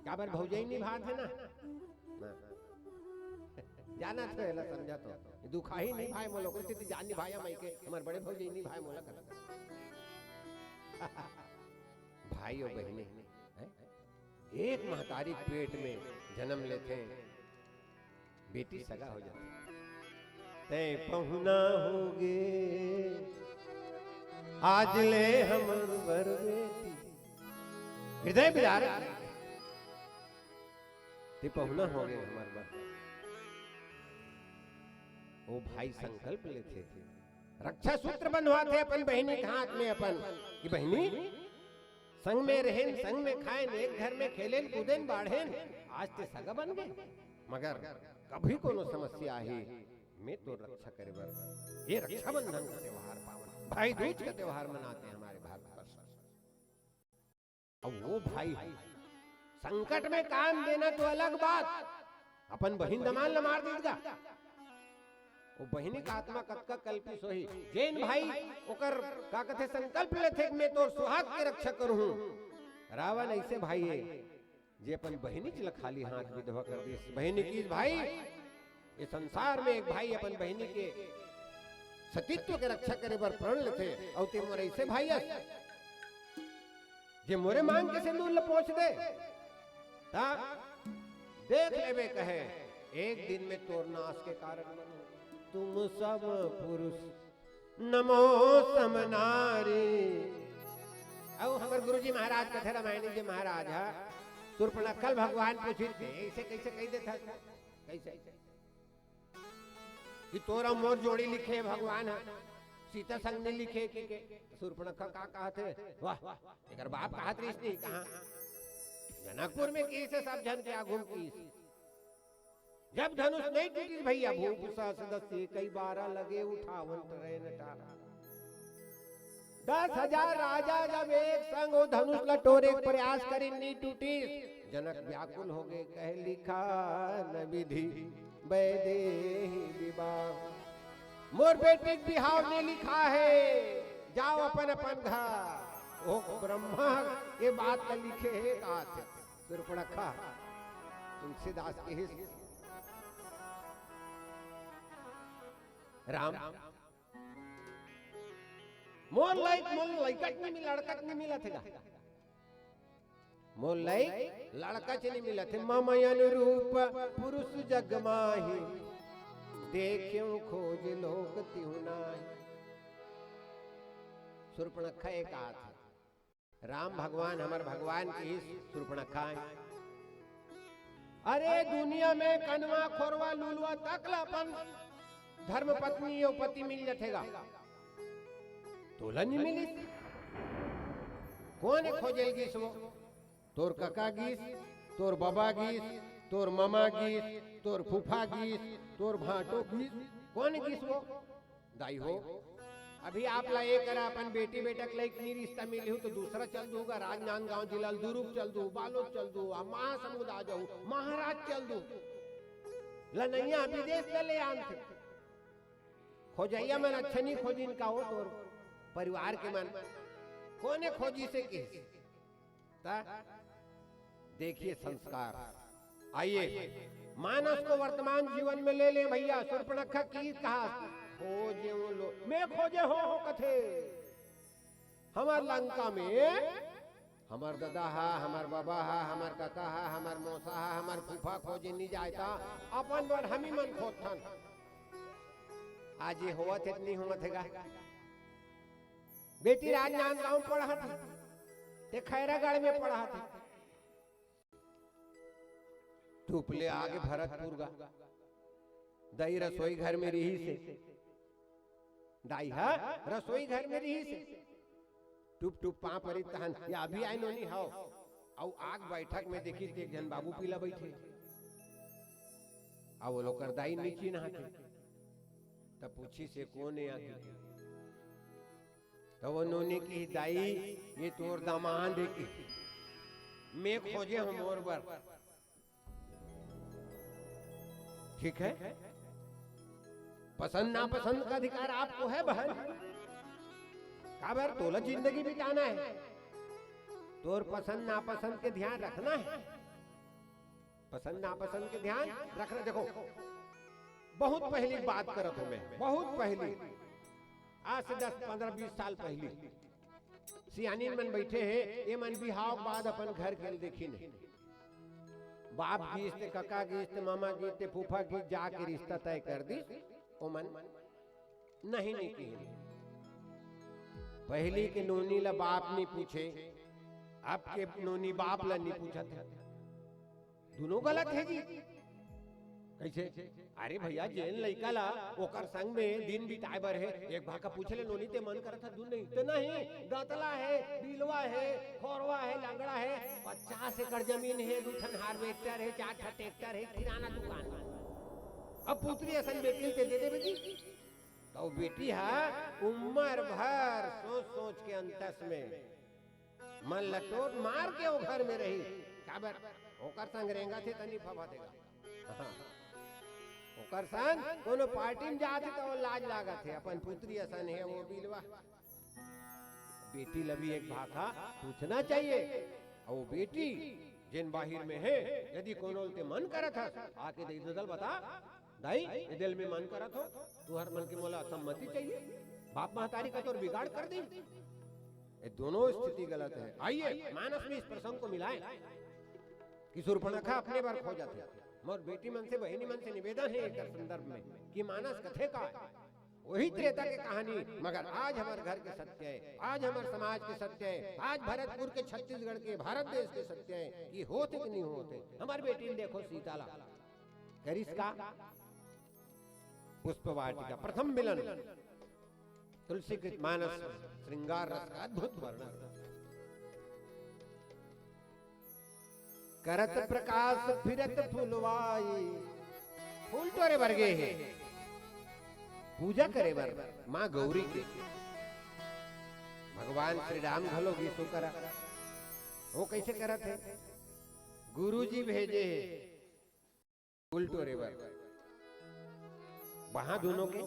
काबर भौजाई निभात है ना। ना। जाना तो एला समझा तो। दुखाही नहीं भाई मोला, कोई से जान नहीं भाई, हम के, हमर बड़े भौजाई नहीं भाई मोला कर। भाई अउ बहिनी, हैं? एक महतारी के पेट में जन्म लेथे, बेटी सगा हो जाथे। तै पहुना होगे, आज ले हमर बर बेटी। हृदय विदारक, तै पहुना होगे हमर बर। ओ भाई संकल्प लेथे, रक्षा सूत्र बंधवाथे अपन बहिनी के हाथ में अपन, कि बहिनी, संग में रहेन, संग में खाएन, एक घर में खेलेन कूदेन बाढ़ेन, आज ते सगा बन गे, मगर कभी कोनो समस्या आही, मैं तोर रक्षा करे बर ये रक्षाबंधन का त्योहार, पावन भाई दूज का त्योहार मनाथे हमर भारतवर्ष। अब वो भाई, संकट में काम देना तो अलग बात, अपन बहिन दमांद ला मार दीस गा। वो बहिनी का आत्मा कतका कलपिस होही। जेन भाई ओकर, का कथे, संकल्प लेथे कि मैं तोर सुहाग के रक्षा करूं। रावण ऐसे भाई हे, जे अपन बहिनीच ला खाली हाथ विधवा कर दीस। बहिनी कहिस, भाई, ये संसार में एक भाई अपन बहिनी के सतीत्व के रक्षा करे बर प्रण लेथे, अउ ते मोर ऐसे भाई अस, जे मोरे मांग के सिंदूर ल पोंछ दे, ता देख लेबे कहे, एक दिन में तोर नाश के कारण बनहूं। तुम सब पुरुष नमो समनारी। अउ हमर गुरुजी महाराज कथे, रामायणी जी महाराज ह, सूर्पणखा ल भगवान पूछिस, ऐसे कैसे कह देथा? कैसे? कि तोर अउ मोर जोड़ी लिखे हे भगवान ह, सीता संग नइ लिखे कि के? सूर्पणखा का कहत हे? वाह, एकर बाप कहत रहिस नहीं कहां? जनकपुर में कहिस हे, सब झन के आगू म कहिस। जब धनुष नइ टूटिस भैया, भूप सहस दस एकइ बारह लगे उठावन टरेन टारा। दस हजार राजा जब एक संग वो धनुष ल टोरे के प्रयास करिन, नइ टूटिस। जनक व्याकुल हो गे, कहे, लिखा न विधि वैदेही विवाह। मोर बेटी के बिहाव नइ लिखा हे, जाव अपन अपन घर। ओ ब्रह्मा ये बात ल लिखे हे, का थे? सूर्पणखा, तुलसीदास कहिस, राम, मोर लइक, मोर लइका च नइ मिल, लड़का च नइ मिलत हे गा। मोर लइक लड़का च नइ मिलत हे। मम अनुरूप पुरुष जग माही, देखेउ खोज लोक तिहु नाही। सूर्पणखा एक आत हे। राम भगवान, हमर भगवान कहिस, सूर्पणखा हे। अरे, दुनिया में कनवा, खोरवा, लुलवा तक ला अपन धर्म पत्नी अउ पति मिल जथे गा। तोला नइ मिलिस? कोन हे खोजे ल गिस वो? तोर कका गिस, तोर बबा गिस, तोर ममा गिस, तोर फूफा गिस, तोर भांटो गिस, कोन गिस वो? दाई हो, अभी आप ला ए करा अपन बेटी बेटा के लइक नइ रिश्ता मिलही त दूसरा चल दूहू गा, राजनांदगांव जिला ल दुरूग चल दूहू, बालोद चल दूहू, आ महासमुंद आ जाहू, महाराज चल दूहू। लनइया विदेश ले ले आनथे। खोजइया मन अच्छा नइ खोजिन का वो तोर परिवार के मन? कोने खोजिस हे कहिस? त देखिए संस्कार। आइए, मानस को वर्तमान जीवन में ले ले भैया। सूर्पणखा कहिस, कहा, खोजे हो लो, मैं खोजे हो, हो कथे। हमर लंका में हमर ददा हा, हमर बबा हा, हमर कका हा, हमर मौसा हा, हमर फूफा खोजे नइ जाय ता अपन बर हमी मन खोजथन। आज ये होवत हे त नइ होवत हे गा? बेटी राजनांदगांव पढ़त हे, ते खैरागढ़ में पढ़त हे। टूप ले आगे भरतपुर गा। दाई रसोई घर में रिहिस हे। दाई हा रसोई घर में रिहिस हे। टूप टूप पांव परिस तहन, या अभी आय नोनी हव। अउ आके बैठक में देखिस ते एक झन बाबू पीला बइठे। अउ वो लोकर दाई नइ चिन्हाथे। तब पूछिस हे, कोन हे आगे? त वो नोनी कहिस, दाई, ये तोर दामाद हे कहिस, मैं खोजे हों मोर बर। ठीक है, पसंद नापसंद का अधिकार आपको है बहन। काबर, तोला जिंदगी बिताना हे, तोर पसंद नापसंद के ध्यान रखना हे। पसंद नापसंद के ध्यान रखना। देखो, बहुत पहिली बात करत हों मैं, बहुत पहिली, आज से दस, पंद्रह, बीस साल पहिली सियानिन मन बइठे हे, ये मन बिहाव के बाद अपन घर के ल देखिन हे। बाप गिस ते, कका गिस ते, मामा गिस ते, फूफा गिस, जाके रिश्ता तय कर दिस। ओमन नहीं, नइ किहिन। पहिली के नोनी ला बाप नइ पूछे, अब के नोनी बाप ला नइ पूछत हे। दुनों गलत हे जी। कइसे? अरे भइया, जेन लइका ला ओकर संग में दिन बिताए बर हे, एक भाखा पूछ ले, नोनी ते मन करत हे धुन नहीं ते नहीं, दतला हे, बिलवा हे, खोरवा हे, लंगड़ा हे, पचास एकड़ जमीन हे, दू ठन हार्वेस्टर हे, चार ठन ट्रैक्टर हे, किराना दुकान हे। अब पुत्री असन बेटी ल ते दे देबे जी। त ओ बेटी हा उम्मर भर सोच सोच के अंतस में मन ल टोर मार के ओ घर में रही। काबर? ओकर संग रेंगत हे त नी फफा देगा। हाँ। ओकर संग कोनो पार्टी में जात हे त ओ लाज लागत हे, अपन पुत्री असन हे ओ बिलवा। बेटी ल भी एक भाखा पूछना चाहिए। अउ बेटी जेन बाहिर में हे, यदि कोनो ल ते मन करत हस, आके दई ददा ल बता, दाई, ए दे ल में मन करत हो, तुहर मन के मोला सम्मति चाहिए। बाप महतारी का तोर बिगाड़ कर दी। ये दोनों स्थिति गलत है। आइए, मानस में इस प्रसंग को मिलाएं कि सूर्पणखा अपने बर खोजत हे। मोर बेटी मन से, बहिनी मन से निवेदन हे एकर संदर्भ में कि मानस कथे का हे? वही त्रेता के कहानी, मगर आज हमर घर के सत्य हे, आज हमर समाज के सत्य हे, आज भरतपुर के, छत्तीसगढ़ के, भारत देश के सत्य हे कि होत हे कि नहीं होत हे। हमर बेटी ल देखो सीता ला, करिस का? पुष्प वाटिका, प्रथम मिलन, तुलसीकृत मानस, श्रृंगार रस का अद्भुत वर्णन। करत प्रकाश फिरत फुलवाई, फूल टोरे बर गे हे, पूजा करे बर माँ गौरी के। भगवान श्री राम घलो गिस ओ करा। ओ कइसे करत हे? गुरुजी भेजे हे फूल टोरे बर। वहां दोनों के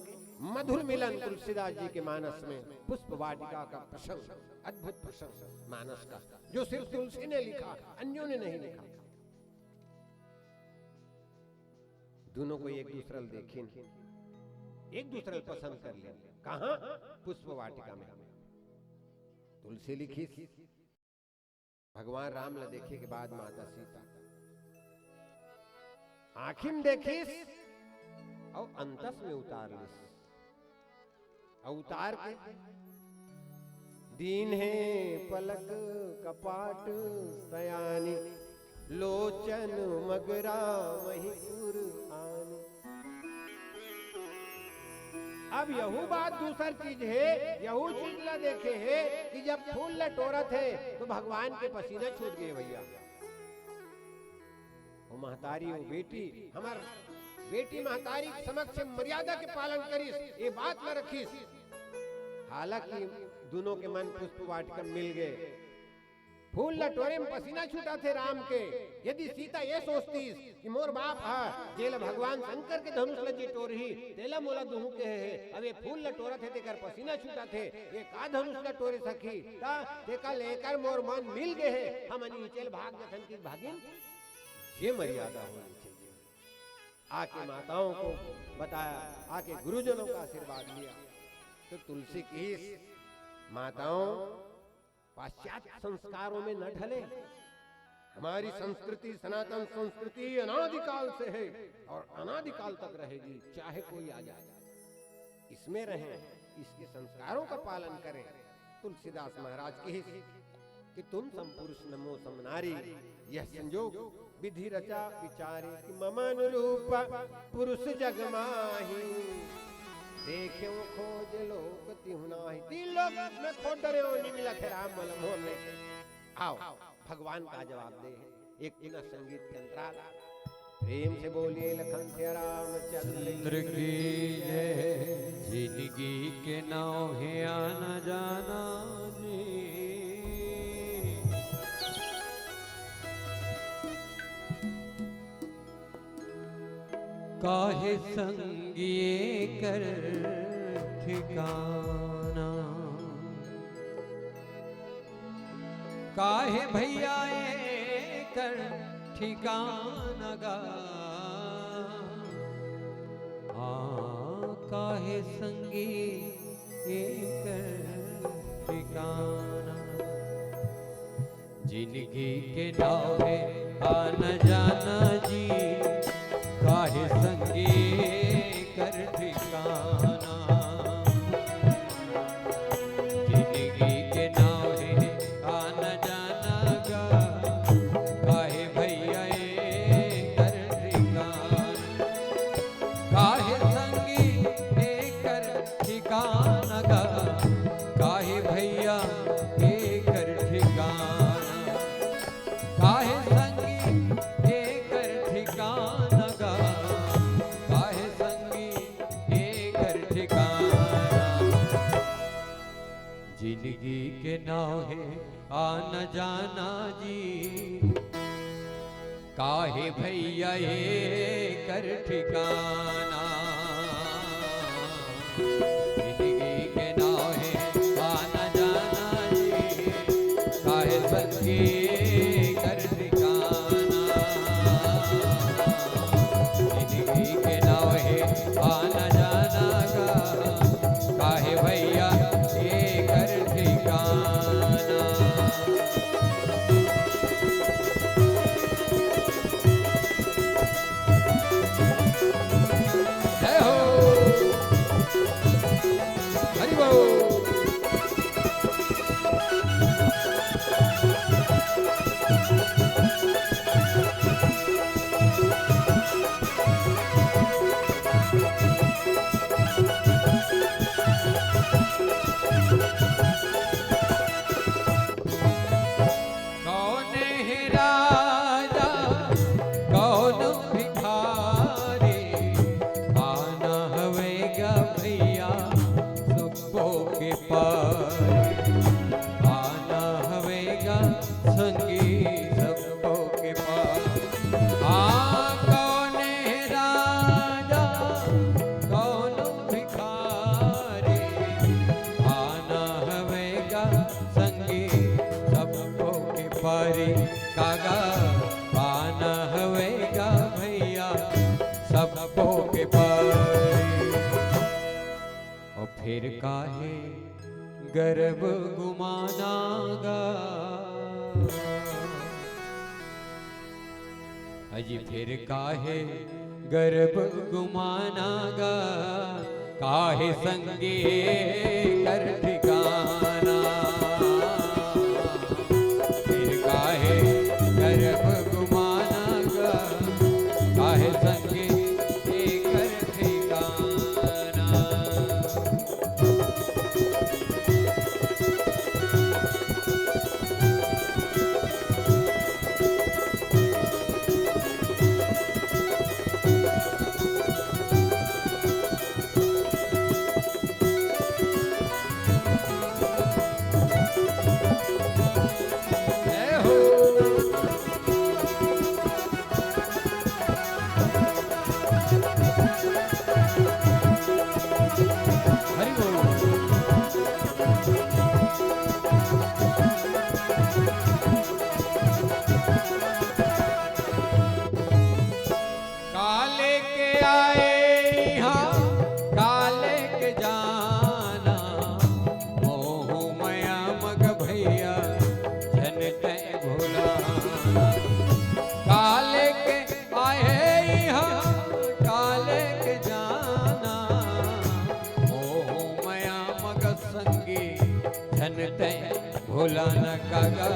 मधुर मिलन, तुलसीदास जी के मानस में पुष्प वाटिका का प्रसंग, अद्भुत प्रसंग मानस का, जो सिर्फ तुलसी ने लिखा, अन्यों ने नहीं लिखा। दोनों को एक दूसरा ल देखिन, एक दूसरा ल पसंद कर लिया। कहां? पुष्प वाटिका में। तुलसी लिखिस, भगवान राम ला देखे के बाद माता सीता आँखी में देखिस अउ अंतस में उतार लिस। अउ उतार के दीन्हे पलक कपाट सयानी, लोचन मगरा वही उर आनी। अब यहू बात दूसर चीज हे, यहू चीज ला देखे हे कि जब फूल ला टोरत हे तो भगवान के पसीना छूट गे भइया। ओ महतारी, ओ बेटी, हमर बेटी महतारी के समक्ष मर्यादा के पालन करिस, ये बात ला रखिस। हालांकि दोनों के मन पुष्प वाटिका मिल गे, फूल ला टोरे में पसीना छूटत हे राम के। यदि सीता ये सोचतीस कि मोर बाप ह, जेला भगवान शंकर के धनुष ला जे टोरही, तेला मोला दुहूं के हे, अब ये फूल ला टोरत हे, तेकर पसीना छूटत हे, ये का धनुष ला टोरे सकही? त तेका लेकर मोर मन मिल गे हे, हमन इचेल भाग जथन की भागिन, ये मर्यादा होनी चाहिए। आके माताओं को बताया, आके गुरुजनों का आशीर्वाद लिया। तो तुलसी की इस माताओं पाश्चात्य संस्कारों में न ढले। हमारी संस्कृति, सनातन संस्कृति अनादिकाल से है और अनादिकाल तक रहेगी, चाहे कोई आ जाए, इसमें रहें, इसके संस्कारों का पालन करें। तुलसीदास महाराज की कि तुम समपुरुष नमो समनारी, यह संजोग विधि रचा विचारी कि मम अनुरूप पुरुष जग माही। देखे वो खोज लोक तिहु नाही, तीन लोक में खोज डरे हो, नहीं मिला थे राम वाला मोहन नहीं। आओ, भगवान का जवाब दे। एक बिना संगीत के अंतराल। प्रेम से बोलिए लखन सिया रामचंद्र चंद्र की जय। जिंदगी के नाव हे आना जाना जी। काहे संगिए कर ठिकाना, काहे भैया एकर ठिकाना गा। हाँ, काहे संगी एकर ठिकाना। जिंदगी के नाव हे आना जाना जी, काहे संगी कर ठिकाना। जिंदगी के नाव हे आना जाना गा, काहे भैया एकर ठिकाना। भैया एकर ठिकाना, काहे संगी एकर ठिकाना गा, काहे संगी एकर ठिकाना। जिंदगी के नाव हे आना जाना जी, काहे भैया एकर ठिकाना। जिंदगी के नाव हे आना जाना जी, काहे संगी एकर ठिकाना। जिंदगी के नाव हे आना जाना गा, काहे भैया एकर ठिकाना। जय हो। हरि बोल। कौन हे राजा, कौन भिखारी, आना हवे गा भैया सबो के पारी, आना हवे गा संगी सबो के पारी। हाँ, कौन हे राजा, कौन भिखारी, आना हवे गा संगी सबो के पारी, कागा पाना हवे गा भैया सबो के पारी। अउ फेर काहे गरब गुमाना गा, अजी फेर काहे गरब गुमाना गा, काहे संगी एकर ठिकाना। फेर काहे गरब गुमाना गा, काहे संगी एकर ठिकाना। जय हो। हरि बोल। काले के आए इहाँ, काले के जाना, मोहू मया मग भैया, झन तै भुलाना। काले के आए इहाँ, काले के जाना, मोहू मया मग संगी, झन तै भुलाना कागा,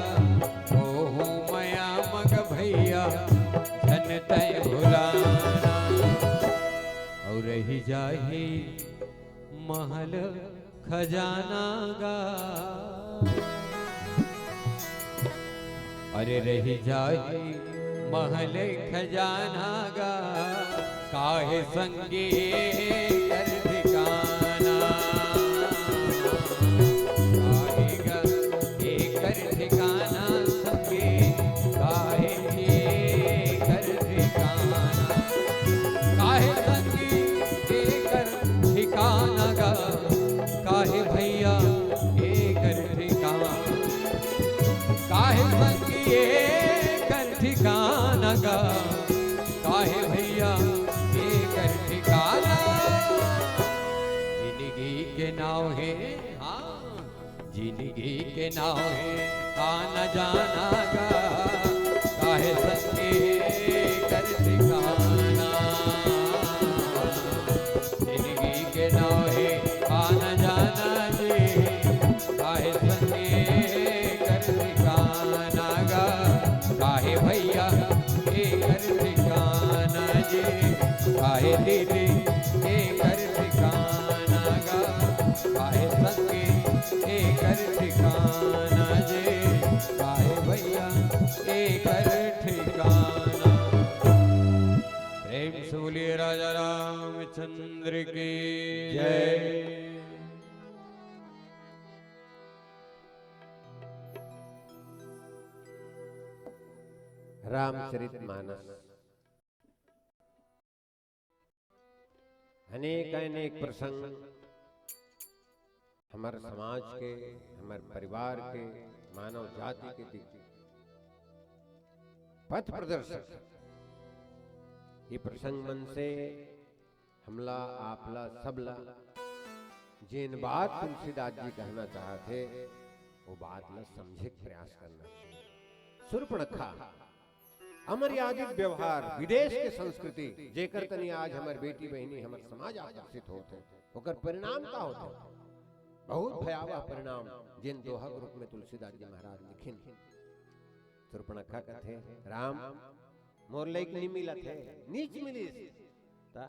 मोहू मया मग भैया, झन तै भुलाना। अउ रहि जाही महल खजाना गा, अरे रहि जाही महल खजाना गा, काहे संगी एकर ठिकाना, काहे गा एकर ठिकाना संगी, काहे एकर ठिकाना, काहे संगी एकर ठिकाना गा, काहे भैया एकर ठिकाना, काहे संगी एकर ठिकाना गा, काहे भैया एकर ठिकाना। जिंदगी के नाव हे, हाँ, जिंदगी के नाव हे आना जाना गा, काहे संगी एकर ठिकाना। जिंदगी के नाव हे आना जाना जी, काहे संगी एकर ठिकाना गा, काहे भैया एकर ठिकाना जी, काहे दीदी एकर ठिकाना गा, काहे संगी एकर ना जे काहे भैया एकर ठिकाना। प्रेम से बोलिए राजा रामचंद्र की जय। रामचरित मानस। अनेक अनेक प्रसंग हमर समाज के, हमर परिवार के, मानव जाति के दिक-, पथ प्रदर्शक ये प्रसंग मन से हमला, आपला, सबला जेन बात तुलसीदास जी कहना चाहत हे, वो बात ला समझे के प्रयास करना चाहिए। सूर्पणखा, अमर्यादित व्यवहार, विदेश के संस्कृति, जेकर तनी आज हमर बेटी बहिनी, हमर समाज आकर्षित होत हे, ओकर परिणाम का होत हे? बहुत भयावह परिणाम, जेन दोहा के रूप में तुलसीदास जी महाराज लिखिन। सूर्पणखा कथे, "राम, मोर लइक नी मिलत हे, नीच मिलिस। ता,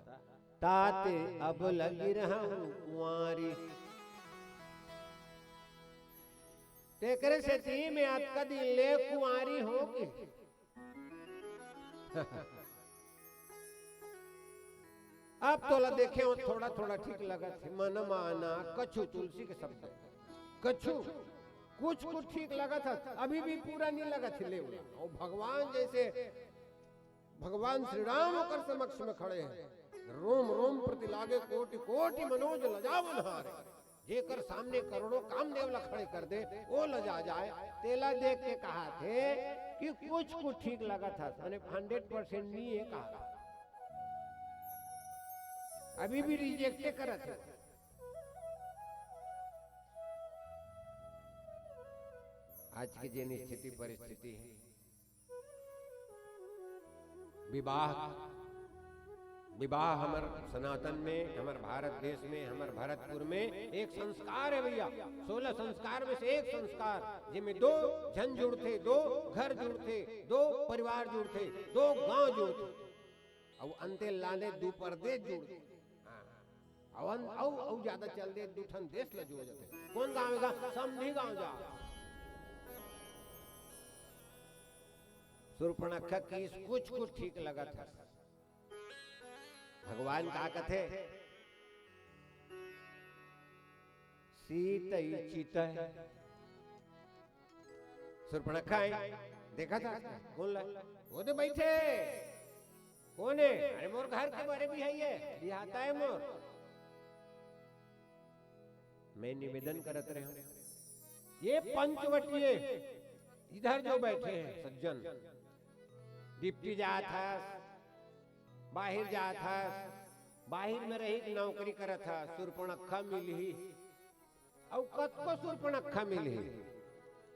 ताते अब लगी रहूं कुंवारी।" तेकरे सेती मैं अतका दिन ले कुंवारी हो गे। अब तोला देखे हो, थोड़ा थोड़ा ठीक लगत हे, मन माना कछु, तुलसी के शब्द हे, कछु, कुछ कुछ ठीक लगत हे, अभी भी पूरा नहीं लगत हे। ले वो भगवान जैसे, भगवान श्री राम ओकर समक्ष में खड़े हैं, रोम रोम प्रति लागे कोटि कोटि मनोज लजावन हारे। जेकर सामने करोड़ों कामदेव ला खड़े कर दे, वो लजा जाए। तेला देख के कहाथे कि कुछ कुछ ठीक लगत हस, माने हंड्रेड परसेंट नहीं है कहा, अभी भी रिजेक्टे करत हे। आज के जेन स्थिति परिस्थिति हे, विवाह, विवाह हमर सनातन में, हमर भारत देश में, हमर भरतपुर में एक संस्कार हे भैया, सोलह संस्कार में से एक संस्कार, जेमे दो झन जुड़थे, दो घर जुड़थे, दो परिवार जुड़थे, दो गांव जुड़थे, अउ अंते लाने दू परदेश जुड़थे। हाँ। अउ अन-, अउ, अउ ज्यादा चल दे, दू ठन देश ल जोड़ देथे। कौन गांव हे? समधी गांव जा। सूर्पणखा कहिस कुछ कुछ ठीक लगत हे। भगवान का कथे, सीतई चितई। सूर्पणखा हे, देखा था कौन ला? वो तो बैठे। कौन हे? अरे मोर घर के बड़े बिहाई हे, बिहाता हे मोर। मैं निवेदन करत रहे हूं, ये पंचवटीय इधर जो बैठे हैं सज्जन, डिप्टी जात हस, बाहिर जात हस, बाहिर में रही के नौकरी करत हस, सूर्पणखा मिलही, अउ कतको सूर्पणखा मिलही,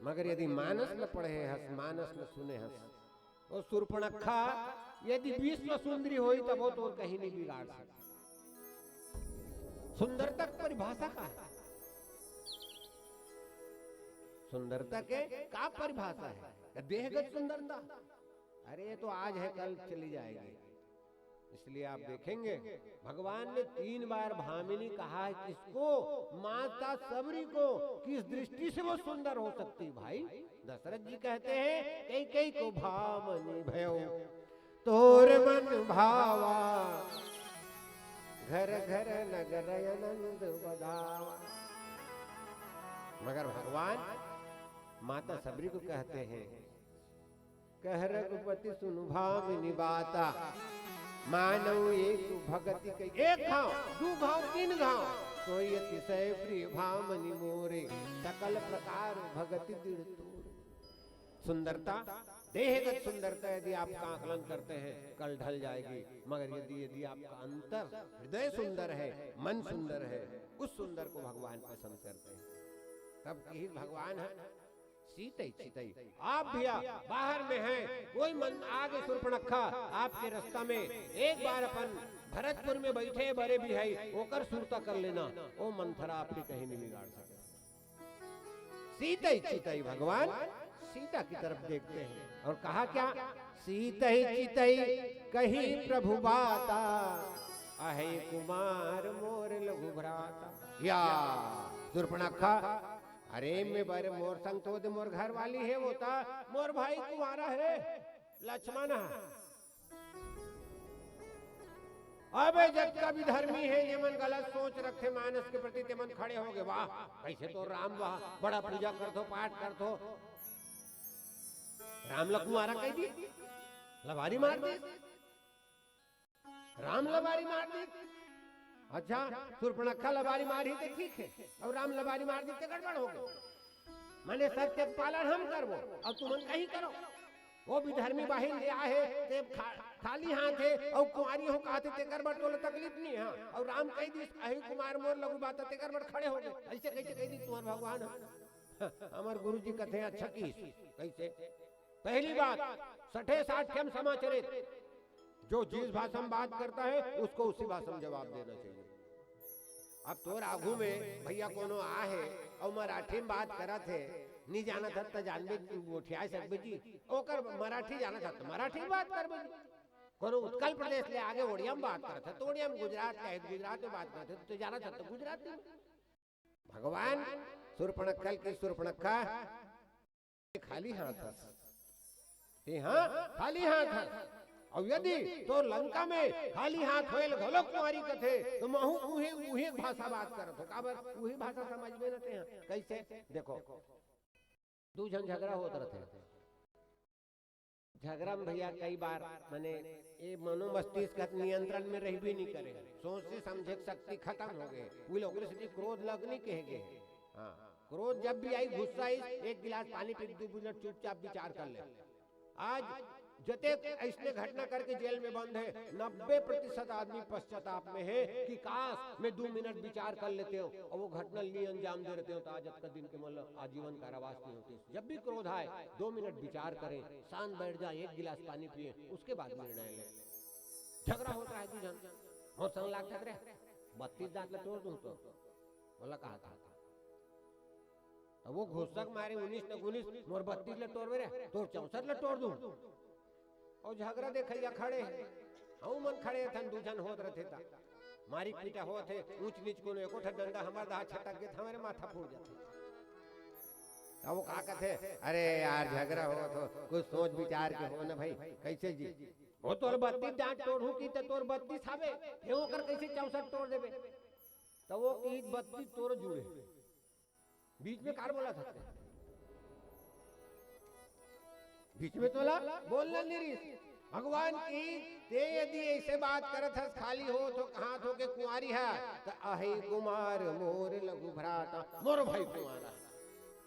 मगर यदि मानस ल पढ़े हस, मानस ल सुने हस, वो सूर्पणखा यदि विश्व सुंदरी होई, तब वो तोर कहीं नहीं बिगाड़ सकती। सुंदरता की परिभाषा का है? सुंदरता के का परिभाषा है? देहगत सुंदरता, अरे ये तो आज है, कल चली जाएगी। इसलिए आप देखेंगे, भगवान ने तीन बार भामिनी कहा है। किसको? माता सबरी को। किस दृष्टि से वो सुंदर हो सकती भाई? दशरथ जी कहते हैं, "कैकेयी को भामिनी भयउ, तोर मन भावा, घर घर नगर आनंद बधावा।" मगर भगवान माता सबरी को कहते हैं, "कह रघुपति सुनु भामिनी बाता, मानव एक भगति कही।" एक घाव, दू घाव, तीन घाव, "सोई अतिशय प्रिय भामिनी मोरे, सकल प्रकार भगति दृढ़ तोरे।" सुंदरता, देहगत सुंदरता यदि आपका आकलन करते हैं, कल ढल जाएगी, मगर यदि, यदि आपका अंतर हृदय सुंदर है, मन सुंदर है, उस सुंदर को भगवान पसंद करते हैं। तब कही भगवान है, सीतई चितई। आप भैया बाहर में हैं, कोई मन आगे सूर्पणखा आपके रास्ता में, एक बार अपन भरतपुर में बैठे बड़े बिहाई, ओकर सुरता कर लेना, वो मंथरा आपकी कहीं नहीं बिगाड़ सके। सीतई चितई भगवान सीता की तरफ देखते हैं और कहा क्या? सीतई चितई कही प्रभु बाता, अहै कुमार मोर लघु भ्राता। या सूर्पणखा, अरे मैं बरे, मोर संग तो दे, मोर घर वाली हे, वो ता मोर भाई कुंवारा हे, लक्ष्मण हे। अबे जतका भी धर्मी हे, जेमन गलत सोच रखथे मानस के प्रति, तेमन खड़े होगे। वाह, कइसे तो राम, वाह, बड़ा पूजा करथो, पाठ करथो। राम ल कुंवारा कहि दिस, लबारी मार दिस। राम लबारी मार दिस। अच्छा, सुर्पणखा लबारी मारही ते ठीक हे, अउ राम लबारी मार दिस ते गड़बड़ होगे। माने सत्य के पालन हम करबो, अउ तुमन कहीं करो। वो भी धर्मी बाहिर ले आए हे, ते खा-, खाली हाथ हे, अउ कुंवारी हो कहत हे, तेकर बर तोला तकलीफ नइ हे। अउ राम कहि दिस, "अहि कुमार मोर लगू बात," तेकर बर खड़े होगे। अइसे कइसे कहि दिस तुम्हर भगवान ह? हमर गुरुजी कथे, अच्छा किहिस, कइसे? पहली बात, सठे साठे म समाचरित, जो जिस भाषा में बात करता है, उसको उसी भाषा में जवाब देना चाहिए। अब तोर आगू में भइया कोनो आ हे अउ मराठी में बात करत हे, नी जानत हस त जानबे, गोठिया सकबे जी, ओकर मराठी जानत हस त मराठी में बात करबे जी। कोनो उत्कल प्रदेश ले आगे ओड़िया में बात करत हे, त ओड़िया में, गुजरात ले आए त गुजरात में बात करत हे, त जानत हस त गुजराती में। भगवान सुर्पणखा ल किहिस, सुर्पणखा, खाली हाथ हस। तें हा खाली हाथ हस। अउ यदि तोर लंका में खाली हाथ होए ल घलो कुंवारी कथे, त महूं उही, उही भाषा बात करत हों। काबर? उही भाषा समझबे न तें हा। कइसे? देखो, दू झन झगरा होत रथे। झगरा में भइया कई बार, माने, ए मनोमस्तिष्क ह नियंत्रण में रहिबे नइ करे, सोचे समझे के शक्ति खतम होगे। उही ल ओकरे सेती क्रोध लग नइ कहे गे। हाँ, क्रोध जब भी आइस, गुस्सा आइस, एक गिलास पानी पी के दू मिनट चुपचाप विचार कर ले। आज जतेक अइसने घटना करके जेल में बंद हे, नब्बे प्रतिशत आदमी पश्चाताप में हे कि काश मैं दू मिनट विचार कर लेतेंव अउ वो घटना ल नी अंजाम दे रहतेंव, त आज अतका दिन के, मतलब, आजीवन कारावास नइ होतिस। जब भी क्रोध आए, दो मिनट विचार करें, शांत बैठ जाएं, एक गिलास पानी पिएं, उसके बाद निर्णय लें। झगरा होत रहे दू झन, मोर संग लाग झगरे, बत्तीस दांत ल टोर दूं त, बोला कहा था। त वो गुस्सा के मारे उन्नीस न उन्नीस, मोर बत्तीस ल टोरबे रे, तोर चौसठ ल टोर दूं। अउ झगरा देखइया खड़े हे, अउ मन खड़े हथन, दू झन होत रथे त मारी पीटा होत हे, ऊंच नीच कोनो एको ठन डंडा हमर दहा छटक गे त हमरे माथा फूट जाथे। त वो का कथे, "अरे यार, झगरा होत हो, कुछ सोच विचार के हो ना भाई, कइसे जी? वो तोर बत्तीस दांत टोरहूं कि त तोर बत्तीस हवे, ये ओकर कइसे चौसठ टोर देबे?" त वो किहिस, "बत्तीस तोर जुड़े।" बीच में काबर बोलत हस? बीच में तोला बोलना नइ रिहिस। भगवान किहिस, तें यदि अइसे बात करत हस, खाली होत हो, कहत हो के कुंवारी हे, त अहि कुमार मोर लघु भ्राता, मोर भाई कुंवारा।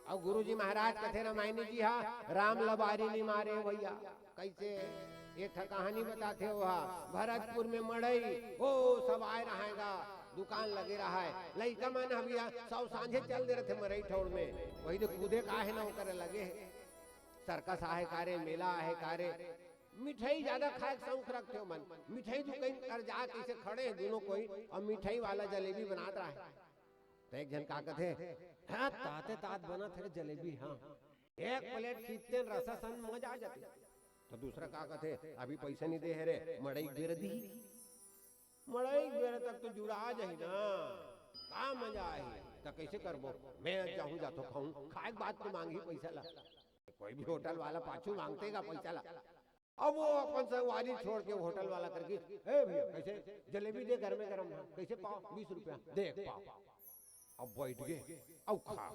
अउ गुरुजी महाराज कथे, रामायणी जी हा, राम लबारी नइ मारे भइया। कइसे? एक ठा कहानी बताथे ओहा, भरतपुर में मड़ई, ओ सब आए रहय गा, दुकान लगे रहय, लइका मन ह भइया सब सांझे चल दे रथे मड़ई ठौर में, वही दे कूदे का हे ना ओकर लगे हे, सर्कस आहे का रे, मेला आहे का रे, मिठाई जादा खाए के शौक रखथे ओमन, मिठाई दुकान कर जा कइसे खड़े हे दूनों कोई, अउ मिठाई वाला जलेबी बनात रहय, त एक झन का कथे, "हाँ, ताते तात बनत हे रे जलेबी, हाँ, एक प्लेट खींचतेन रसा सन मजा आ जातिस।" त दूसरा का कथे, "अभी पइसा नइ दे हे रे, मड़ई के बेरा दिही, मड़ई के बेरा तक तो जुड़ा जाही ना, का मजा आही, त कइसे करबो? मैं जाहूं, जाथों खाहूं, खाए के बाद तो मांगही पइसा ला।" कोई भी होटल वाला पाछू मांगथे गा पइसा ला। अब वो अपन संगवारी छोड़ के होटल वाला कर कहिस, "ए भइया, कइसे जलेबी दे गरमे गरम, हाँ, कइसे पाव?" "बीस रुपया।" "दे एक पाव।" अब बइठ गे, अउ खा।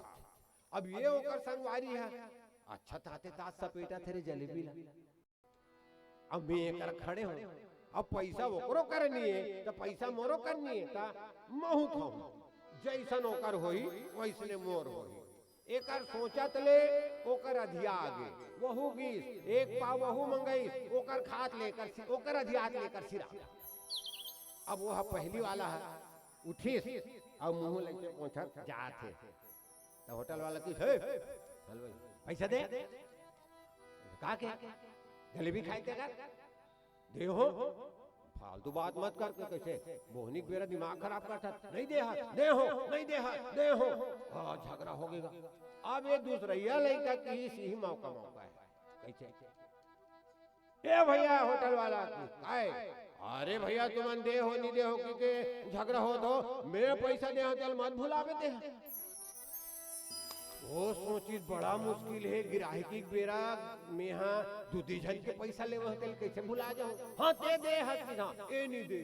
अब ये ओकर संगवारी हे, "अच्छा ताते तात सपेटत हे रे जलेबी ला, अब मैं एकर खड़े हों, अब पइसा ओकरो कर नइ हे, त पइसा मोरो कर नइ हे, त महूं खाहूं, जइसन ओकर होही, वइसने मोर होही।" एकर सोचत ले ओकर अधिया आगे, वहू गिस, एक पाव वहू मंगइस, ओकर खात ले एकर सि-, ओकर अधियात ले एकर सिरा। अब वो ह पहली वाला ह, उठिस अउ मुंह लइके पोंछत जात हे। त होटल वाला किहिस, "हे, हलवाई, पइसा दे।" "का के?" "जलेबी खाए तेकर।" "दे हो, फालतू बात मत कर," कइसे बोहनी के बेरा दिमाग खराब करथस। "नइ दे हस, दे हो, नइ दे हस, दे हो।" हाँ, झगरा होगे गा। अब ये दूसरइया लइका किहिस, इही मौका, मौका हे। कइसे? "ए भइया," होटल वाला किहिस, "काय?" "अरे भइया, तुमन दे हो, नइ दे हो कहिके झगरा होत हो, मैं पइसा दे हंव, तेला मत भुलाबे तें हा।" ओ सोचिस, बड़ा मुश्किल हे, गिराहकी के बेरा मेहा दू दी झन के पइसा लेवंव, तेला कइसे भुला जाहूं? हां, ते दे हस कि हां, ए नी दे।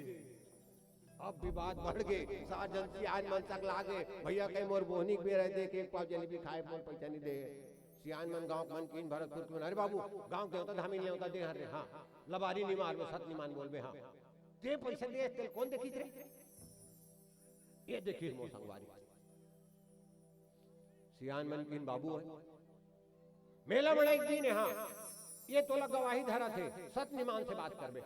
अब विवाद बढ़ गे, सात झन सियान मन सकला गे, भइया कहे मोर बोहनी के बेरा हे, दे के एक पाव जलेबी खाए, मोर पइसा नी दे। सियान मन गांव के मन किहिन, भरतपुर के मन, अरे बाबू, गांव के देवता धामी नेवता दे हन रे, हां, लबारी नी मारबे, सत नी मान बोलबे, हां। ते पइसा दे, तेला कोन देखिस रे? ए देखिस मोर संगवारी। सियान मन किहिन बाबू हे, मेला म एक दिन हे, हां, ए तोला गवाही धरत हे, सत निमान से बात करबे,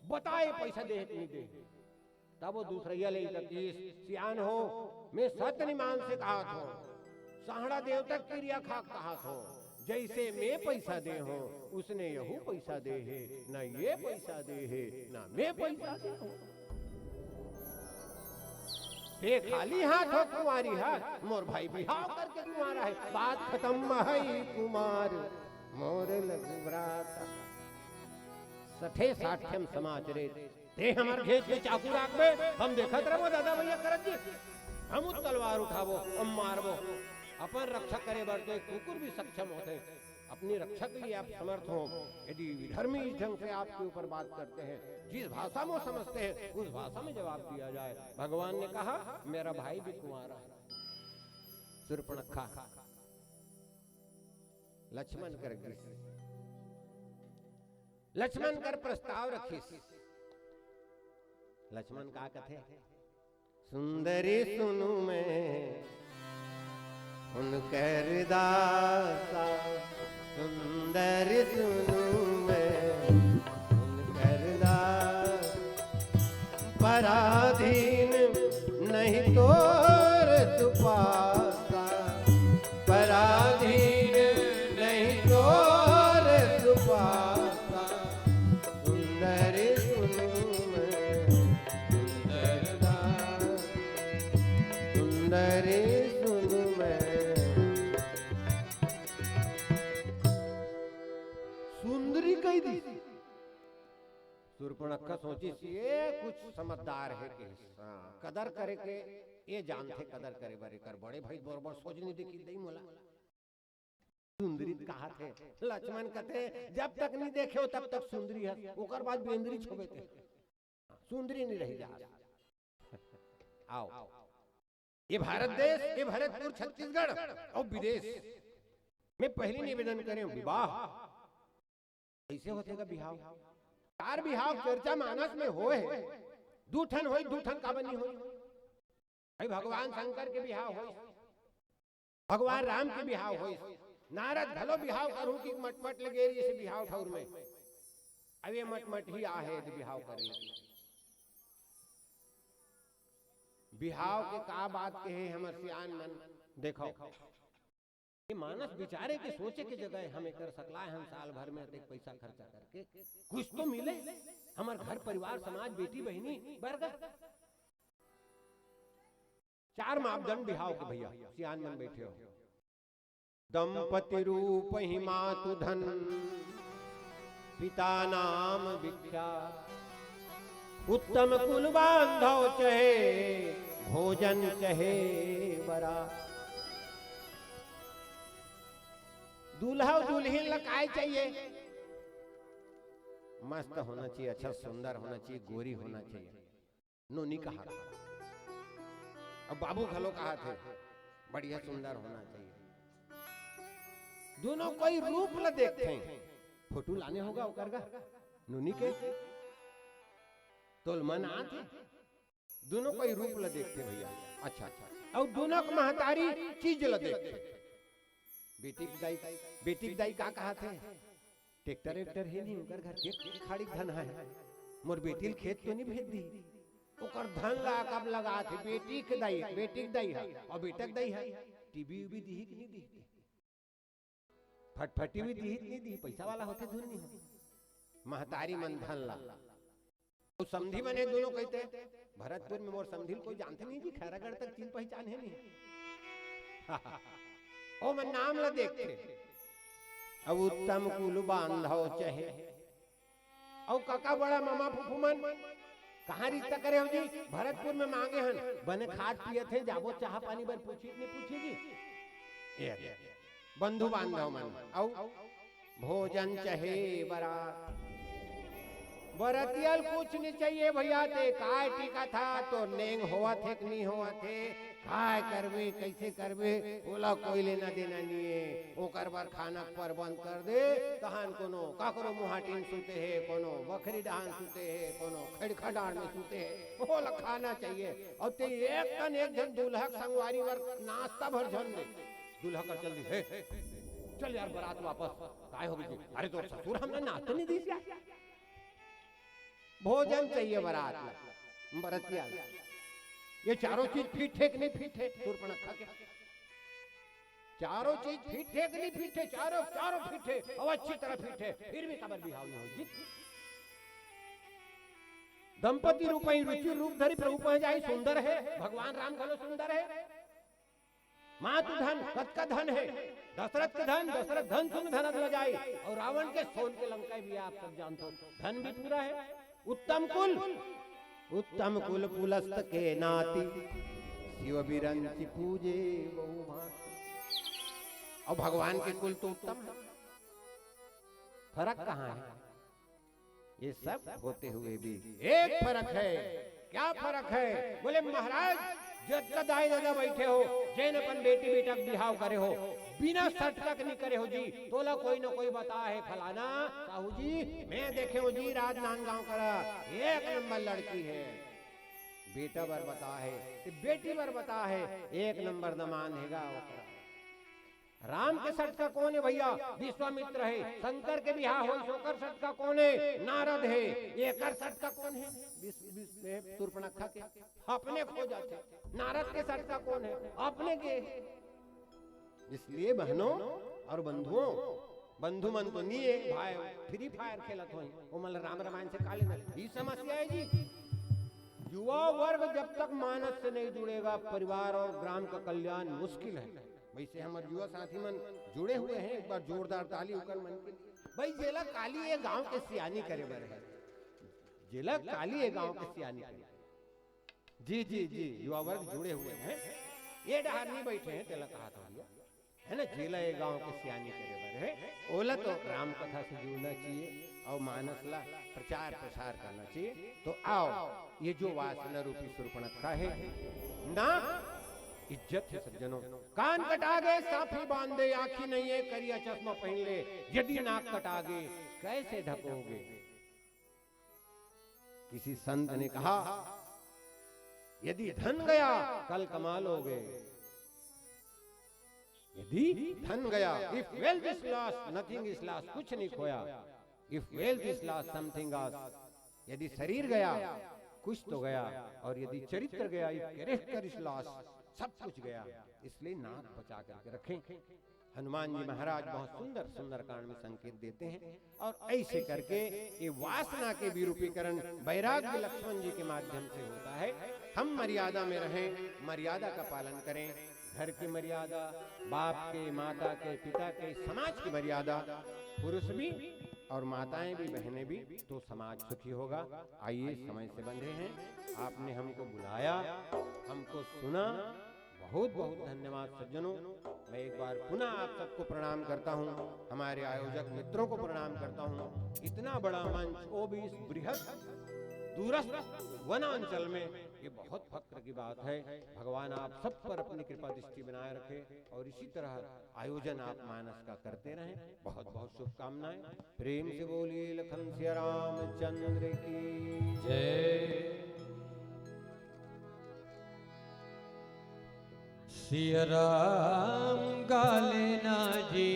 बता ए पइसा दे हे कि नी दे हे। तब ओ दूसरइया ले कहिस, सियान हो, मैं सत निमान से कहत हंव, सहाड़ा देवता के किरिया खा के कहत हंव, जइसे मैं पइसा दे हंव, उसने यहू पइसा दे हे, न ए पइसा दे हे, न मैं पइसा दे हंव। ते खाली हाथ हो कुंवारी हा, मोर भाई बिहाव करके कुंवारा हे। बात खतम, महई कुमार मोर लघु भ्राता। सठे साठे म समाज रे, ते हमर घेंच में चाकू राखबे, हम देखत रहबो दादा भइया करत जी। हमू तलवार उठाबो, हम मारबो। अपन रक्षा करे बर तो एक कुकुर भी सक्षम होथे। अपनी रक्षा के लिए आप समर्थ हों। यदि विधर्मी इस ढंग से आपके ऊपर बात करते हैं, जिस भाषा में वो समझते हैं, उस भाषा में जवाब दिया जाए। भगवान ने कहा, मेरा भाई भी कुंवारा है। शूर्पणखा लक्ष्मण कर गिस, लक्ष्मण कर प्रस्ताव रखिस। लक्ष्मण का कथे, सुंदरी सुनु मैं उनकर दासा, सुंदरी सुनु मैं उनकर दास। पराधीन नहीं तोर सुपासा, पराधीन नहीं तोर सुपासा। सुंदरी सुनु मैं सुंदर दास, सुंदरी सुनु मैं। सुंदरी कहि दिस। शूर्पणखा सोचिस, ए कुछ समझदार हे कहिस। हां, कदर करे के ए जानथे, कदर करे बर एकर बड़े भाई बरोबर सोच नी देखिस दई मोला। सुंदरी कहाथे, लक्ष्मण कथे, जब तक नी देखे हो तब तक सुंदरी हस, ओकर बाद बेंदरी छोबे ते। सुंदरी नी रहि जास। आओ, ए भारत देश, ए भरतपुर छत्तीसगढ़ अउ विदेश में पहिली निवेदन करेंव, विवाह कइसे होथे गा बिहाव? चार बिहाव चर्चा मानस में होय हे, दू ठन होई, दू ठन काबर नी होई? भाई भगवान शंकर के बिहाव होइस, भगवान राम के बिहाव होइस, नारद घलो बिहाव करहूं कि मटमट लगे रहिस बिहाव ठउर में। अब ए मटमट ही आहे त बिहाव करे लगे। बिहाव के का बात कहे हमर सियान मन, देखो। ये मानस बिचारे के सोचे के जगह हे, हम एकर सकलाय हन साल भर में अतेक पइसा खर्चा करके, कुछ तो मिले हमर घर परिवार समाज बेटी बहिनी बर गा। चार मापदंड बिहाव के भइया, सियान मन बइठे हो। दंपति रूप ही मातु धन, पिता नाम विख्यात। उत्तम कुल बांधव चहे, भोजन चहे बरात। दूल्हा अउ दुल्हिन ला काय चाहिए? मस्त होना चाहिए, अच्छा सुंदर होना चाहिए, गोरी होना चाहिए। नोनी कहा। अब बाबू घलो कहाथे, बढ़िया सुंदर होना चाहिए। दूनों कोई रूप ल देखथे। फोटो लाने होगा ओकर गा, नोनी के। तोल मन आथे। दूनों कोई रूप ल देखथे भइया। अच्छा, अच्छा। अउ दूनों के महतारी चीज ल देखथे। बेटी के दाई, बेटी के दाई का कहाथे? ट्रैक्टर, ट्रैक्टर हे नहीं, ओकर घर के खाड़ी धन हे। मोर बेटी ल खेत तो नहीं भेज दी? ओकर धन ला कब लगाथे? बेटी के दाई, बेटी के दाई हे, अउ बेटा के दाई हे, टीवी उवी दिही कि नहीं दिही? फटफटी भी दिही कि नहीं दिही? पइसा वाला होथे, धुन नहीं हो। महतारी मन धन ला। अउ समधी मन हे दूनों कहिथे, भरतपुर में मोर समधी ल कोई जानथे नहीं जी, खैरागढ़ तक चिन पहिचान हे नहीं। ओ मन नाम ल देखथे। अब उत्तम कुल बांधव चहे। अउ कका बड़ा ममा फुफू मन, कहाँ रिश्ता करे हो जी? भरतपुर में मांगे हन। बने खात पियत हे, जाबो चाह पानी बर पूछी कि नहीं पूछी जी? ये दे। बंधु बांधव मन, अउ भोजन चहे बरात। बरतिया ल कुछ नहीं चाहिए भैया, ते काय टिकत हा, तोर नेंग होवत हे कि नहीं होवत हे, काय करबे, कैसे करबे, ओला कोई लेना देना नहीं है। ओकर बर खाना के प्रबंध कर दे, तहन कोनो काकरो मुहाटी में सुते हे, कोनो बखरी डहान सुते हे, कोनो खड़खा डांड़ में सुते हे, ओला खाना चाहिए। अउ ते एक कन एक झन दूल्हा के संगवारी बर नाश्ता भर झन दे। दूल्हा कर चल दी, "हे, चल यार बरात वापस।" "काय हो गे जी?" "अरे तोर ससुर हमला नाश्ता नहीं दीस यार।" भोजन चाहिए बरात ला, बरतिया ला। ये चारों चीज फिट हे कि नहीं फिट हे? सूर्पणखा के चारों चीज फिट हे कि नहीं फिट हे? चारों, चारों फिट हे, अउ अच्छी तरह फिट हे, फिर भी काबर बिहाव नहीं होय जी? दंपति रूपहिं रुचिर रूप धरी प्रभु पहें जाही, सुंदर हे, भगवान राम घलो सुंदर हे। मातु धन, कतका धन हे? दशरथ के धन, दशरथ धन सुन धन अधला जाई। अउ रावण के सोन के लंका भी आप सब जानथो, धन भी पूरा हे। उत्तम कुल, उत्तम कुल पुलस्त के नाती, शिव बिरंचि पूजे बहुभांति। अउ भगवान के कुल तो उत्तम हे, फरक कहाँ हे? ये सब होते हुए भी एक फरक हे। क्या फरक हे? बोले, महाराज, जतका दाई ददा बइठे हो, जेन अपन बेटी बेटा के बिहाव करे हो, बिना सटका के नहीं करे हो जी, तोला कोई न कोई बताय हे, फलाना साहू जी, मैं देखे हों जी, राजनांदगांव करा एक नंबर लड़की हे, बेटा बर बताय हे, ते बेटी बर बताय हे, एक नंबर दमांद हे गा ओकरा। राम के सटका कोन हे भैया? विश्वामित्र हे। शंकर के बिहाव होइस, ओकर सटका कोन हे? नारद हे। एकर सटका कोन हे? विश्व, विश्व, ए, सूर्पणखा के। अपने खो जाथे। नारद के सटका कोन हे? अपने के। इसलिए बहनों और बंधुओं, बंधु मन तो नहीं हे, भाई Free Fire खेलत होही, ओमन ला राम रामायण से का लेना? ई समस्या हे जी। युवा वर्ग जब तक मानस से नहीं जुड़ेगा, परिवार और ग्राम का कल्याण मुश्किल है। वैसे हमर युवा साथी मन जुड़े हुए हैं, एक बार जोरदार ताली उकर मन के लिए। भाई, जेला काली ये गांव के सियानी करे बर हे, जेला काली ये गांव के सियानी करे। जी, जी, जी, युवा वर्ग जुड़े हुए हैं, ये डहार नहीं बैठे हैं, तेला कहा था भैया, है ना, जेला ये गांव के सियानी करे बर हे, ओला तो राम कथा से जुड़ना चाहिए और मानस ला प्रचार प्रसार करना चाहिए। तो आओ, ये जो वासना रूपी सुर्पणखा हे, नाक इज्जत हे सज्जनों। कान कटा गे, साफी बांध दे, आंखी नहीं है, करिया चश्मा पहन ले, यदि नाक कटा गे, कैसे ढकोगे? किसी संत ने कहा, यदि धन गया, कल कमा लोगे। यदि धन गया, if wealth is lost, nothing is lost, कुछ नहीं खोया। If wealth is lost, something lost। यदि शरीर गया, कुछ तो गया, और यदि चरित्र गया, if character is lost, सब कुछ गया। इसलिए नाक बचा करके रखें। हनुमान जी महाराज बहुत सुंदर सुंदरकांड में संकेत देते हैं, और ऐसे करके ये वासना के विरूपीकरण वैराग्य लक्ष्मण जी के माध्यम से होता है। हम मर्यादा में रहें, मर्यादा का पालन करें, घर की मर्यादा, बाप के, माता के, पिता के, समाज की मर्यादा, पुरुष भी और माताएं भी, बहनें भी, तो समाज सुखी होगा। आइए, समय से बंधे हैं, आपने हमको बुलाया, हमको सुना, बहुत बहुत धन्यवाद सज्जनों। मैं एक बार पुनः आप सबको प्रणाम करता हूँ, हमारे आयोजक मित्रों को प्रणाम करता हूँ। इतना बड़ा मंच, वो भी इस बृहद दूरस्थ वनांचल में, ये बहुत फख्र की बात है। भगवान आप सब पर अपनी कृपा दृष्टि बनाए रखे और इसी तरह आयोजन आप मानस का करते रहें। बहुत बहुत शुभकामनाएं। प्रेम से बोलिए लखन सिया रामचंद्र की जय। सिया राम गा लेना जी।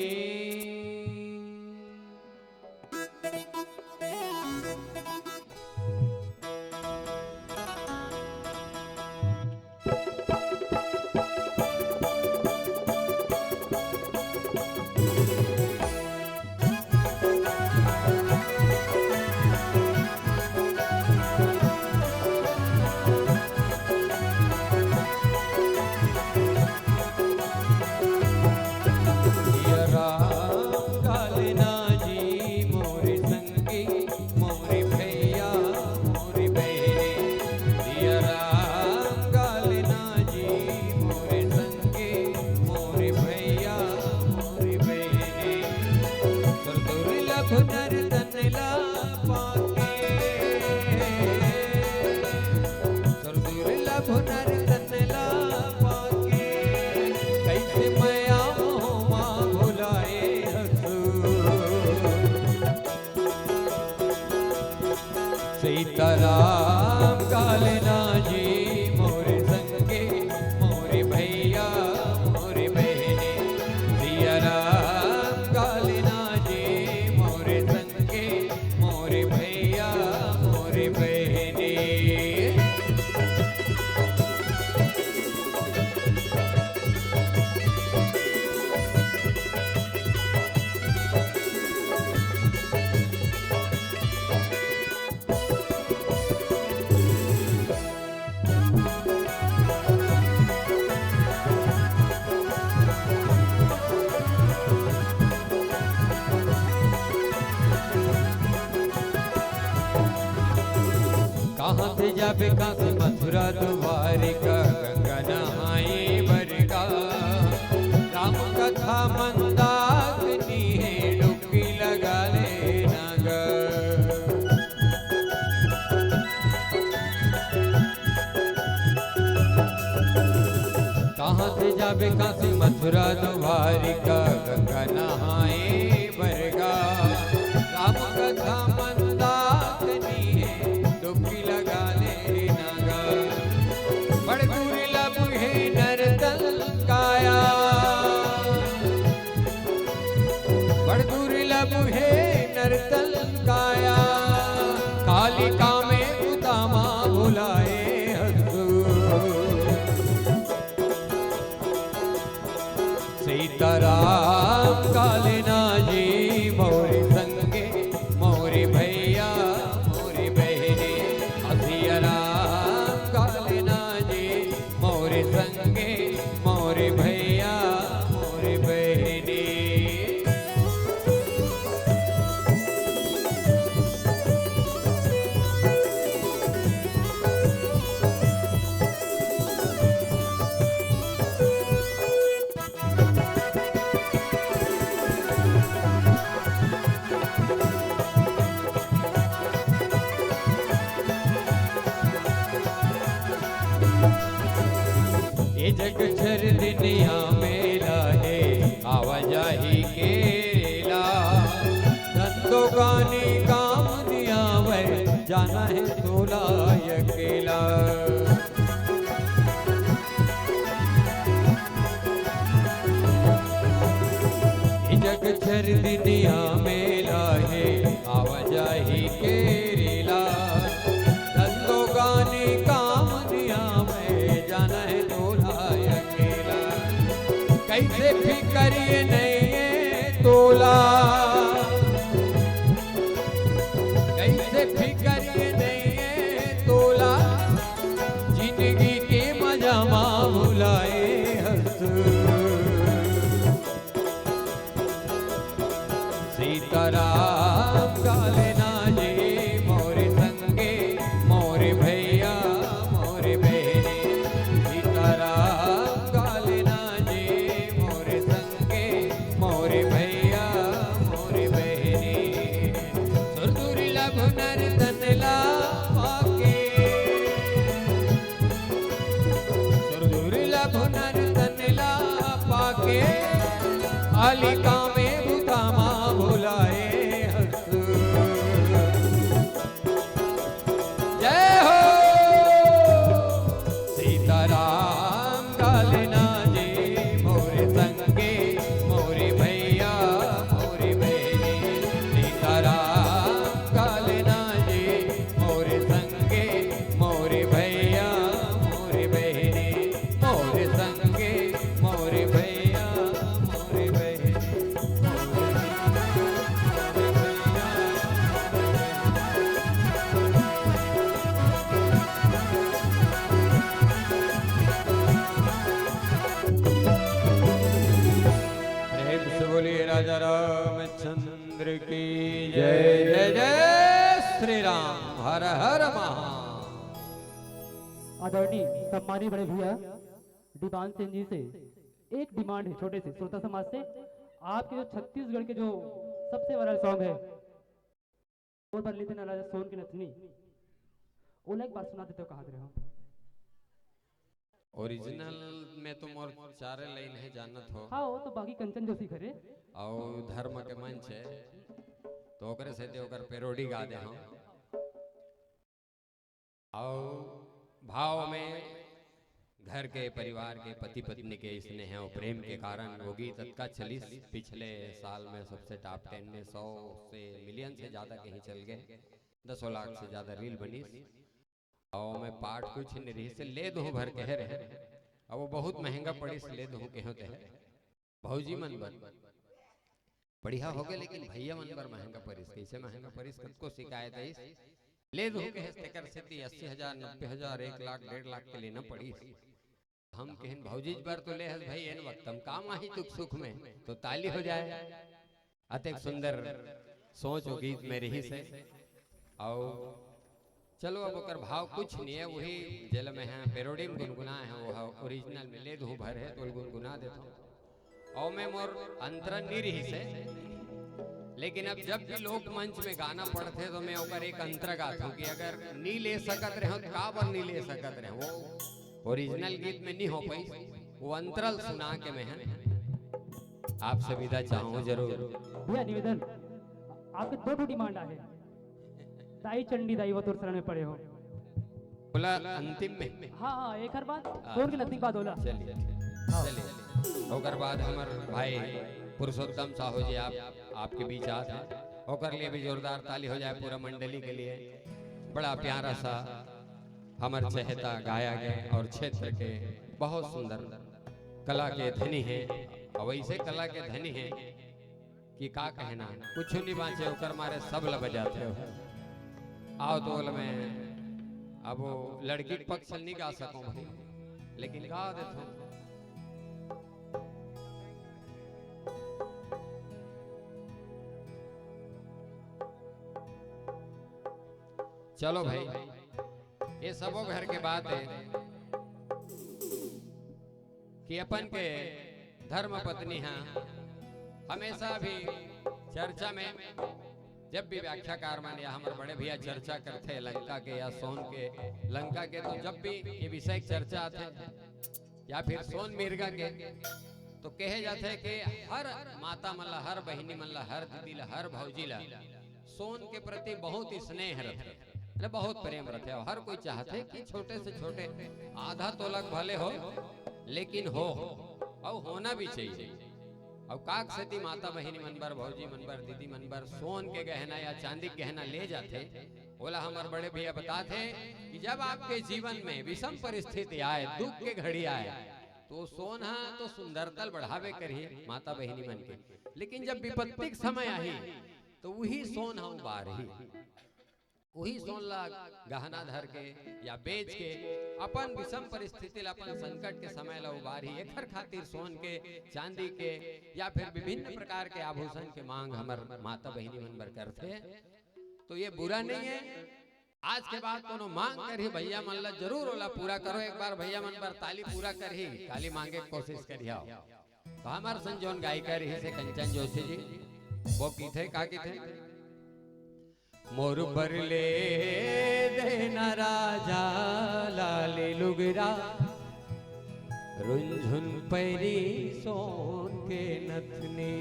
जाबे काशी मथुरा द्वारिका, गंगा नहाए बर गा। राम कथा मंदाकिनी हे, डुबकी लगा लेना गा। कहाँ से जाबे काशी मथुरा द्वारिका, गंगा नहाए बर गा। राम कथा मंदाकिनी हे, डुबकी लगा लेना गा। बड़ दुर्लभ हे नर तन काया, बड़ दुर्लभ हे नर तन काया, कालिका में उतामा भुलाए हंसू। सीताराम काले ना जी मोरे संगे, मोरे भैया, मोरे बहने। सिया राम काले ना जी मोरे संगे, मोरे भैया, मोरे बहने। ये जग चर दुनिया मेला हे, आवाजाही के रेला। धंधो गानी काम दिया वै, जाना हे तोला अकेला। ये जग चर दुनिया मेला हे, आवाजाही के रेला। धंधो गानी काम दिया वै, जाना हे तोला अकेला। कैसे फिकर ये नहीं है तोला, कैसे फिकर ये नहीं है तोला, जिंदगी के मजा मा भुलाए हंस। सीताराम काले ना जी मोरे संगे, मोरे भैया, मोरे बहने। सीताराम काले ना जी मोरे संगे, मोरे भैया, मोरे बहने। सुर दुर्लभ नर तन ला पाके, सुर दुर्लभ नर तन ला पाके, कालिका में भुतामा भुलाए हंस। जय हो। सीताराम काले ना जी मोरे संगे, मोरे भैया, मोरे बहने। सीताराम काले ना जी मोरे संगे, मोरे भैया, मोरे बहने। मोरे संगे, मोरे भैया, मोरे बहने। प्रेम से बोलिए राजा रामचंद्र की जय। जय जय श्री राम। हर हर महा। आदरणीय सम्मानित बड़े भैया दीवान सेन जी से एक डिमांड है छोटे से श्रोता समाज से, आपके जो छत्तीसगढ़ के जो सबसे वायरल सॉन्ग है, वो बन लेते ना राजा सोन के नथनी, ओला एक बार सुना देते हो, कहा दे रहे हो। ओरिजिनल में तो मोर चारे लाइन है, जानत हो। हाँ, वो तो बागी कंचन जोशी घरे। अउ धर्म के मंच है, तो ओकरे सेती ओकर पैरोडी गा दे हूँ। अउ भाव में घर के, परिवार के, पति पत्नी के स्नेह अउ प्रेम के कारण वो गीत अतका चलिस। पिछले साल में सबसे टॉप टेन में सौ से, मिलियन से ज्यादा कहीं चल गए, दसों लाख से ज्यादा रील बनिस। अउ मैं पार्ट कुछ नहीं रही से ले दो भर कहे रहे। अब वो बहुत महंगा पड़िस, ले दो कहे होते हैं भौजी मन बर बढ़िया हो गए, लेकिन भैया मन बर महंगा पड़िस। कैसे महंगा पड़िस? कतको शिकायत आइस, ले दो कहे, तेकर सेती अस्सी हजार, नब्बे हजार, एक लाख, डेढ़ लाख के लेना पड़िस। हम कहन, भौजी बर तो ले हस भाई, एन वक्त हम काम आही दुख सुख में, तो ताली हो जाए। अतेक सुंदर सोच वो गीत में रहिस हे। अउ चलो, अब ओकर भाव कुछ नहीं है, वही जेला मैं हा parody में गुनगुनाए हंव, वो हा original में ले दूं भर हे, तो गुनगुना देथंव। अउ मैं मोर अंतरा नी रहिस हे, लेकिन अब जब भी लोक मंच में गाना पड़थे, तो मैं ओकर एक अंतरा गाथंव कि अगर नी ले सकत रहेंव, तो काबर नी ले सकत रहेंव? वो original गीत में नी हो पाइस, वो अंतरा ल सुना के मैं हा आपसे विदा चाहूं जरूर। भैया, निवेदन, आपके दो ठो demand आहे। दाई चंडी दाई वो तोर शरण में पड़े हो। बोला अंतिम में। हाँ, हाँ, एक हर बात, हाँ। तोर के नजदीक बात होला। चलिए, हाँ। चलिए। ओकर बाद हमर भाई पुरुषोत्तम साहू जी, आप, आपके बीच आत हे, ओकर लिए भी जोरदार ताली हो जाए पूरा मंडली के लिए। बड़ा प्यारा सा हमर चहेता गायक हे और क्षेत्र के बहुत सुंदर कला के धनी हे, और वैसे कला के धनी हे कि का कहना, कुछ नहीं बांचे, ओकर मारे सब ल बजाथे हो। आओ तो बोल, मैं अब वो लड़की के पक्ष ल नहीं गा सकूं भाई, लेकिन गा देथंव। चलो भाई, ये सबो घर के बात हे कि अपन के धर्म पत्नी हा हमेशा भी चर्चा में, जब भी व्याख्याकार मन या हमर बड़े भैया चर्चा करथे लंका के या सोन के, लंका के, तो जब भी ये विषय के चर्चा आथे या फिर सोन मिर्गा के, तो कहे जाथे कि हर माता मन ला, हर बहिनी मन ला, हर दीदी ला, हर भौजी ला सोन के प्रति बहुत स्नेह रथे, मतलब बहुत प्रेम रथे। और हर कोई चाहथे कि छोटे से छोटे आधा तोला के भले हो, लेकिन हो, और होना भी चाहिए। और काक सेती माता बहिनी मन बर, भौजी मन बर, दीदी मन बर सोन के गहना या चांदी के गहना ले जाथे, ओला हमर बड़े भैया बताथे कि जब आपके जीवन में विषम परिस्थिति आए, दुख के घड़ी आए, तो सोन हा तो सुंदरता ल बढ़ावे करही माता बहिनी मन के, लेकिन जब विपत्ति के समय आही, तो वही सोन हा उबारही। वही सोन ला गहना धर के या बेच के अपन विषम परिस्थिति ला, अपन संकट के समय ला उबारही। एखर खातिर सोन के, चांदी के या फिर विभिन्न प्रकार के आभूषण के मांग हमर माता बहिनी मन बर करथे, तो ये बुरा नहीं है। आज के बाद कोनो मांग करही भैया मन ला, जरूर ओला पूरा करो। एक बार भैया मन बर ताली पूरा करही, ताली मांगे के कोशिश करिहा। तो हमर संग जोन गायिका रहिस हे कंचन जोशी जी, वो किथे, का किथे? मोर बर ले देना राजा लाली लुगरा, रुंझुन पैरी सोन के नथनी।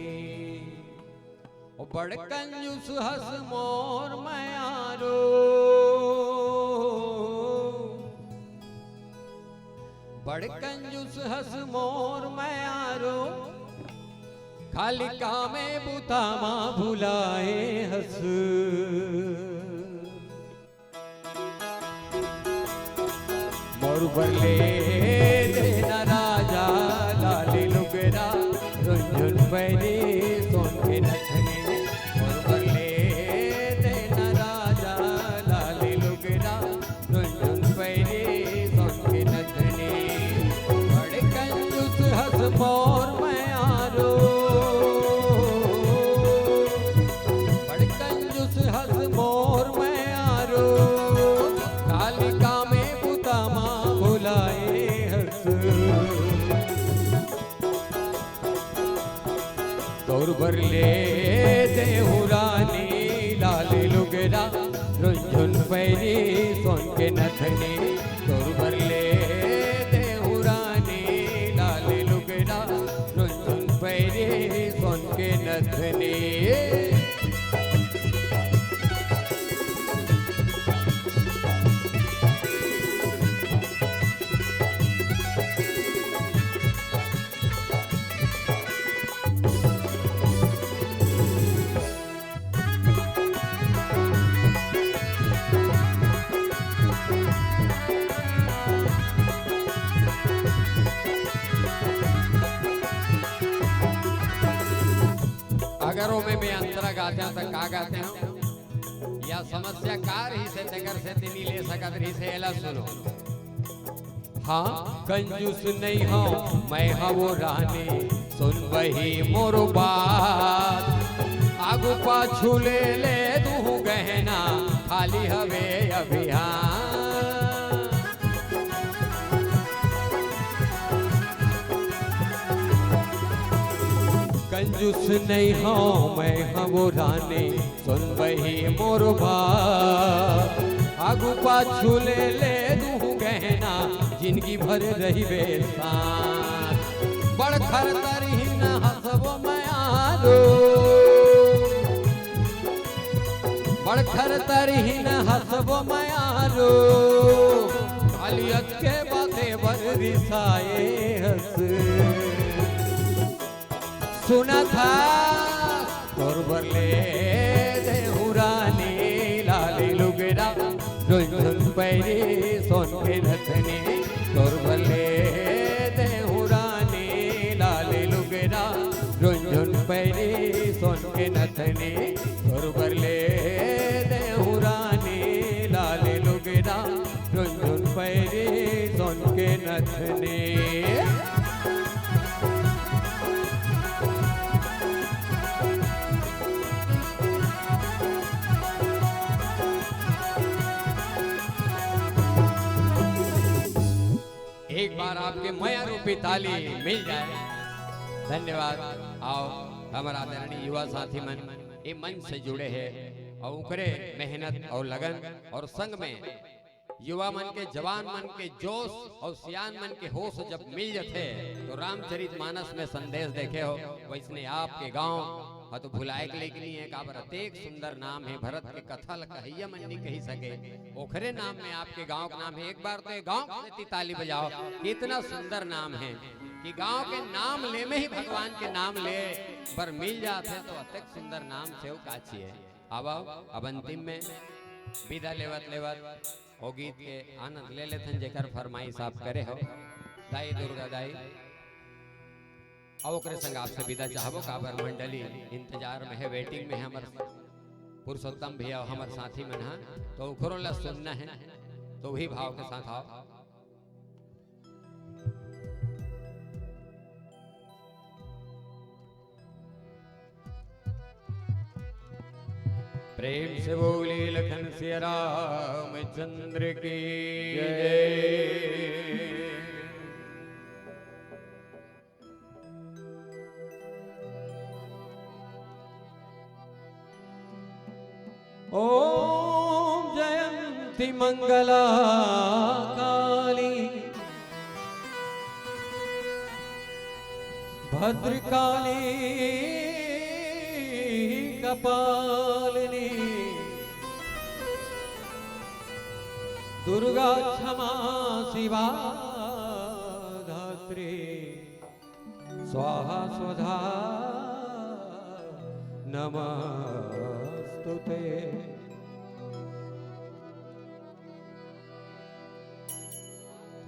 ओ बड़ कंजूस हस मोर मयारो, बड़ कंजूस हस मोर मयारो, खाली कामे बुता मा भुलाए हस। मोर बर ले देना राजा लाली लुगरा, रुंझुन पैरी सोन के नथनी। मोर बर ले देना राजा लाली लुगरा, रुंझुन पैरी सोन के नथनी। बड़ कंजूस हस मोर मयारो, बड़ कंजूस हस मोर मयारो, काली कामे बुता मा भुलाए हस। तोर बर ले देहु रानी लाली लुगरा, रुंझुन पैरी सोन के नथनी। तोर बर ले देहु रानी लाली लुगरा, रुंझुन पैरी सोन के नथनी। अगर ओमे में अंतरा गाते हो, तो का गाते हो? या समस्या का रहिस हे, तेकर सेती नी ले सकत रहिस हे, एला सुनो। हाँ, कंजूस नइ हंव मैं हवो रानी, सुन बही मोर बात। आगू पाछू ले ले दूहूं गहना, खा खाली हवे अभियान। कंजूस नहीं हूँ मैं, हूँ रानी, सुन बही मोर बात। आगू पाछू ले ले दूँ गहना, जिंदगी भर रहिबे साथ। बड़ खरतरहीन हंसबो मयारो, बड़ खरतरहीन हंसबो मयारो, खाली अतके बाते बर रिसाए हस। सुनत हस, तोर बर ले देहूँ रानी लाली लुगरा, झुनझुन पैरी सोन के नथनी। तोर बर ले देहूँ रानी लाली लुगरा, झुनझुन पैरी सोन के नथनी। तोर बर ले देहूँ रानी लाली लुगरा, झुनझुन पैरी सोन के नथनी। एक बार आपके मया रूपी ताली मिल जाए। धन्यवाद। आओ, हमर आदरणीय युवा साथी मन ए मंच से जुड़े हे अउ ओकरे मेहनत अउ लगन अउ संग में युवा मन के, जवान मन के जोश अउ सियान मन के होश जब मिल जथे, तो रामचरित मानस में संदेश देखे हो, वैसने आपके गांव ह तो भुलाए के लइक नहीं है। काबर अतेक सुंदर नाम हे, भरत के कथा ल कहइया मन नहीं कहि सके, ओखरे नाम में आपके गांव के नाम हे। एक बार तो ये गांव के सेती ताली बजाओ, कितना सुंदर नाम हे कि गांव के नाम ले में ही भगवान के नाम ले बर मिल जाथे, तो अतेक सुंदर नाम से वो का चाहिए। अब, अब अंतिम में विदा लेवत लेवत ओ गीत के आनंद ले लेथन, जेकर फरमाइश आप करे हो, दाई दुर्गा दाई। अउ ओकरे संग आपसे विदा चाहबो, काबर मंडली इंतजार में हे, वेटिंग में हे, हमर पुरुषोत्तम भैया, हमर साथी मन हा, तो ओकरो ला सुनना हे, तो वही भाव के साथ आओ। प्रेम से बोली लखन सिया रामचंद्र की जय। ओम जयंती मंगला काली भद्रकाली कपालिनी दुर्गा क्षमा शिवा धात्री स्वाहा स्वधा नमस्तुते।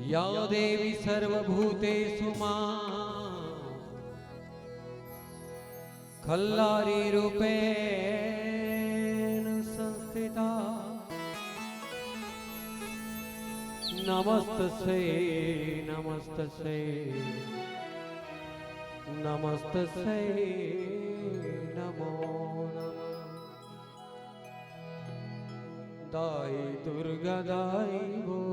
या देवी सर्वभूतेषु मां खल्लारी रूपेण संस्थिता। नमस्तस्यै, नमस्तस्यै, नमस्तस्यै नमो नमः। दाई दुर्गा दाई वो,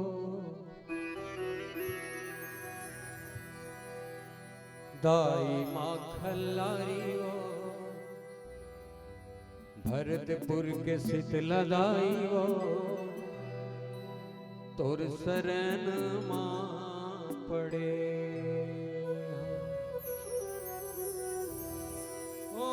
दाई माँ खल्लारी वो, भरतपुर के शीतला दाई वो, तोर शरण माँ पड़े। ओ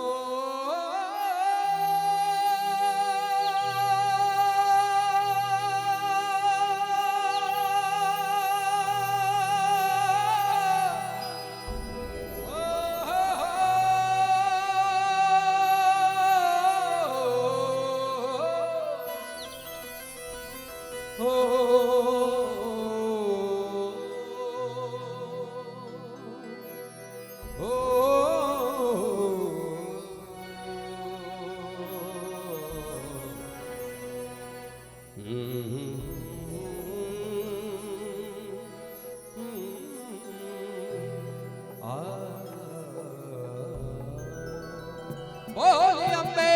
बोल अम्बे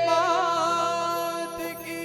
मात की।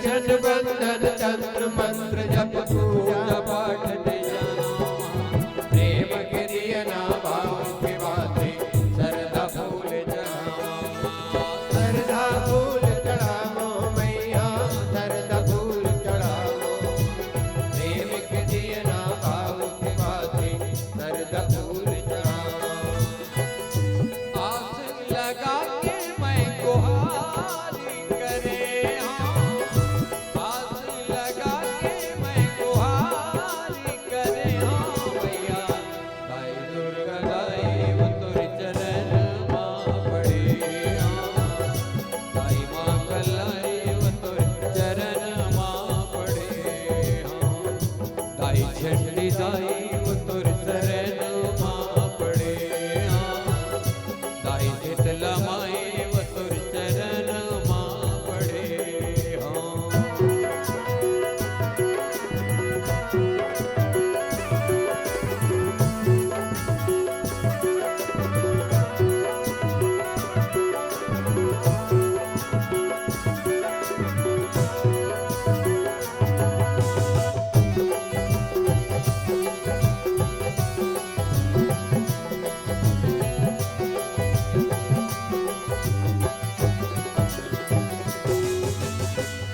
छन बंधन तंत्र मंत्र जप पूजा पाठ दे जाना। प्रेम के दिया ना भाव के बातें सरदा फूल चढ़ावा। सरदा फूल चढ़ावो मैया, सरदा फूल चढ़ावो। प्रेम के दिया ना भाव के बातें सरदा फूल चढ़ावा। आस लगा के मैं गुहारी करे हूँ, आस लगा के मैं गुहारी करे हूँ मैया। दाई दुर्गा दाई वो तोर चरण मा पड़े हूँ, दाई माँ कलाई वो तोर चरण मा पड़े हूँ। दाई चंडी दाई वो तोर चरण मा पड़े हूँ, दाई शीतला माई वो तोर चरण मा पड़े हूँ।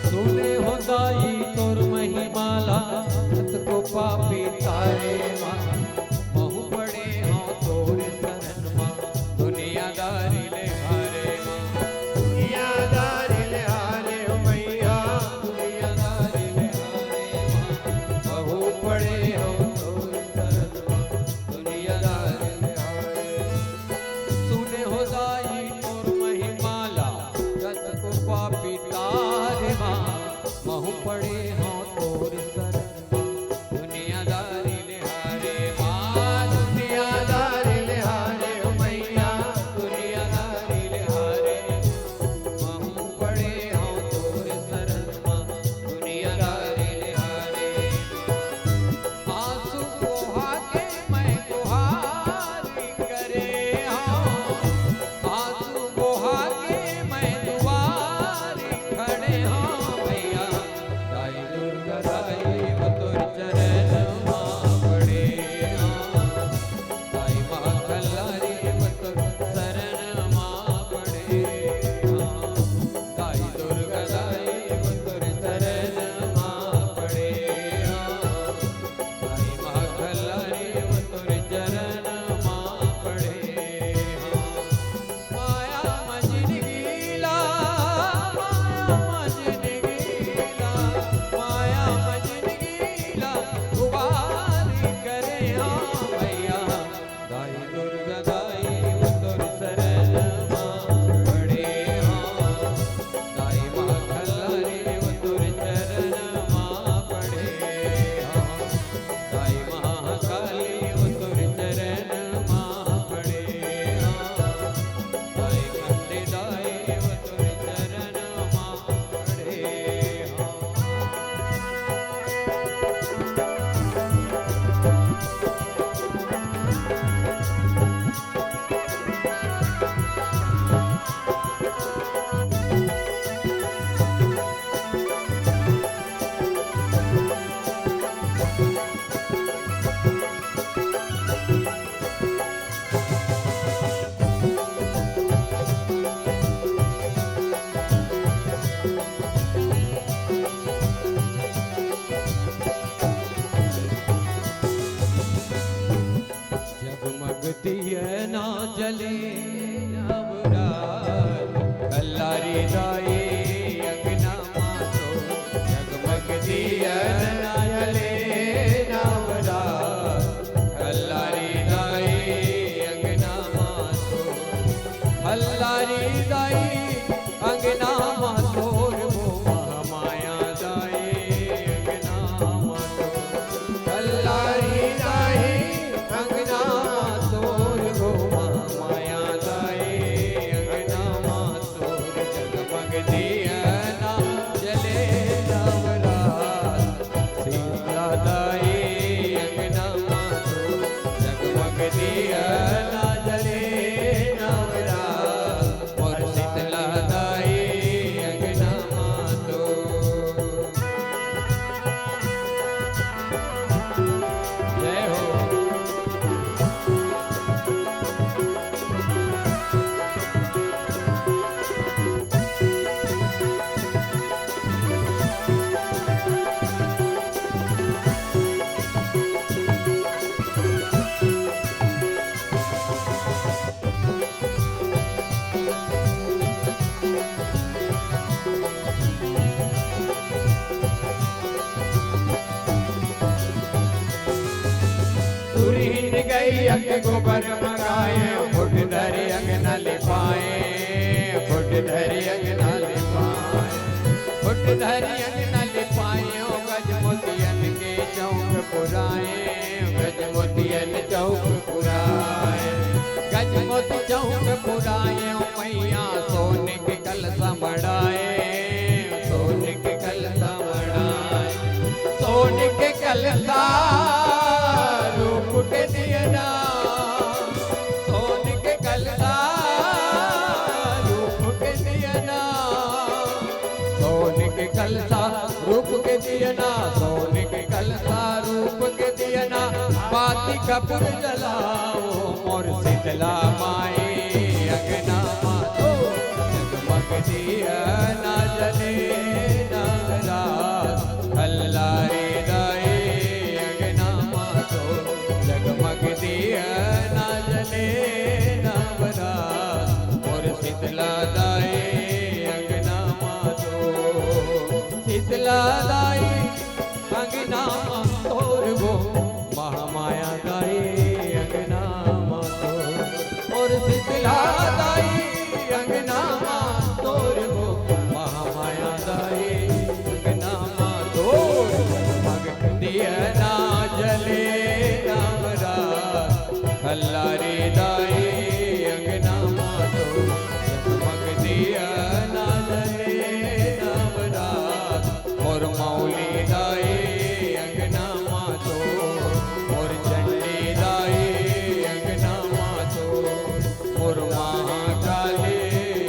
सुने हो दाई तोर महिमा ला, कतको पापी तारे मा, महू पड़े हूँ तोर शरण मा, दुनियादारी ले हारे मा। दुनियादारी ले हारे हो मैया, दुनियादारी ले हारे मा, महू पड़े हूँ तोर शरण मा, दुनियादारी ले हारे। सुने हो दाई तोर महिमा ला, कतको पापी तारे मा, महू पड़े गैया के गोबर मंगाए, फुट धरी अंगना लिपाए, फुट धरी अंगना लिपाए, फुट धरी अंगना लिपाए, गज मोतियन के चौक पुराए, गज मोतियन चौक पुराए, गज मोती चौक पुराए, मैया सोने के कलसा मढ़ाए, सोने के कलसा मढ़ाए, सोने के कलसा रूप के दियना, सोने के कलसा रूप के दियना, सोने के कलसा रूप के दियना, सोने के कलसा रूप के दियना, बाती कपूर जलाओ मोर शीतला माई अंगना मा तो, जगमग दियना जले नवरात, खल्लारी दाई अंगना मा तो, जगमग दियना जले नवरात, मोर शीतला दाई अंगना मा तो, शीतला दाई अंगना मा तोर वो, महामाया दाई अंगना मा तो, मोर शीतला दाई अंगना मा तोर वो, महामाया दाई अंगना मा तो, जगमग दियना जले नवरात, खल्लारी दाई अंगना मा तो, जगमग दियना जले नवरात, मोर मौली दाई अंगना मा तो, मोर चंडी दाई अंगना मा तो, मोर महाकाली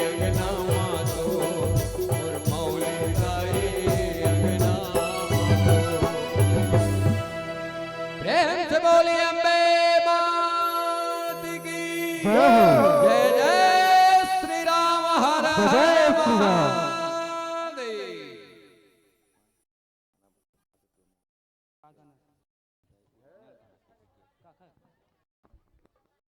अंगना मा तो, मोर मौली दाई अंगना मा तो। प्रेम से बोलिए अम्बे मात की जय हो। जय जय श्री राम, हर जय हर श्री राम। महादेव।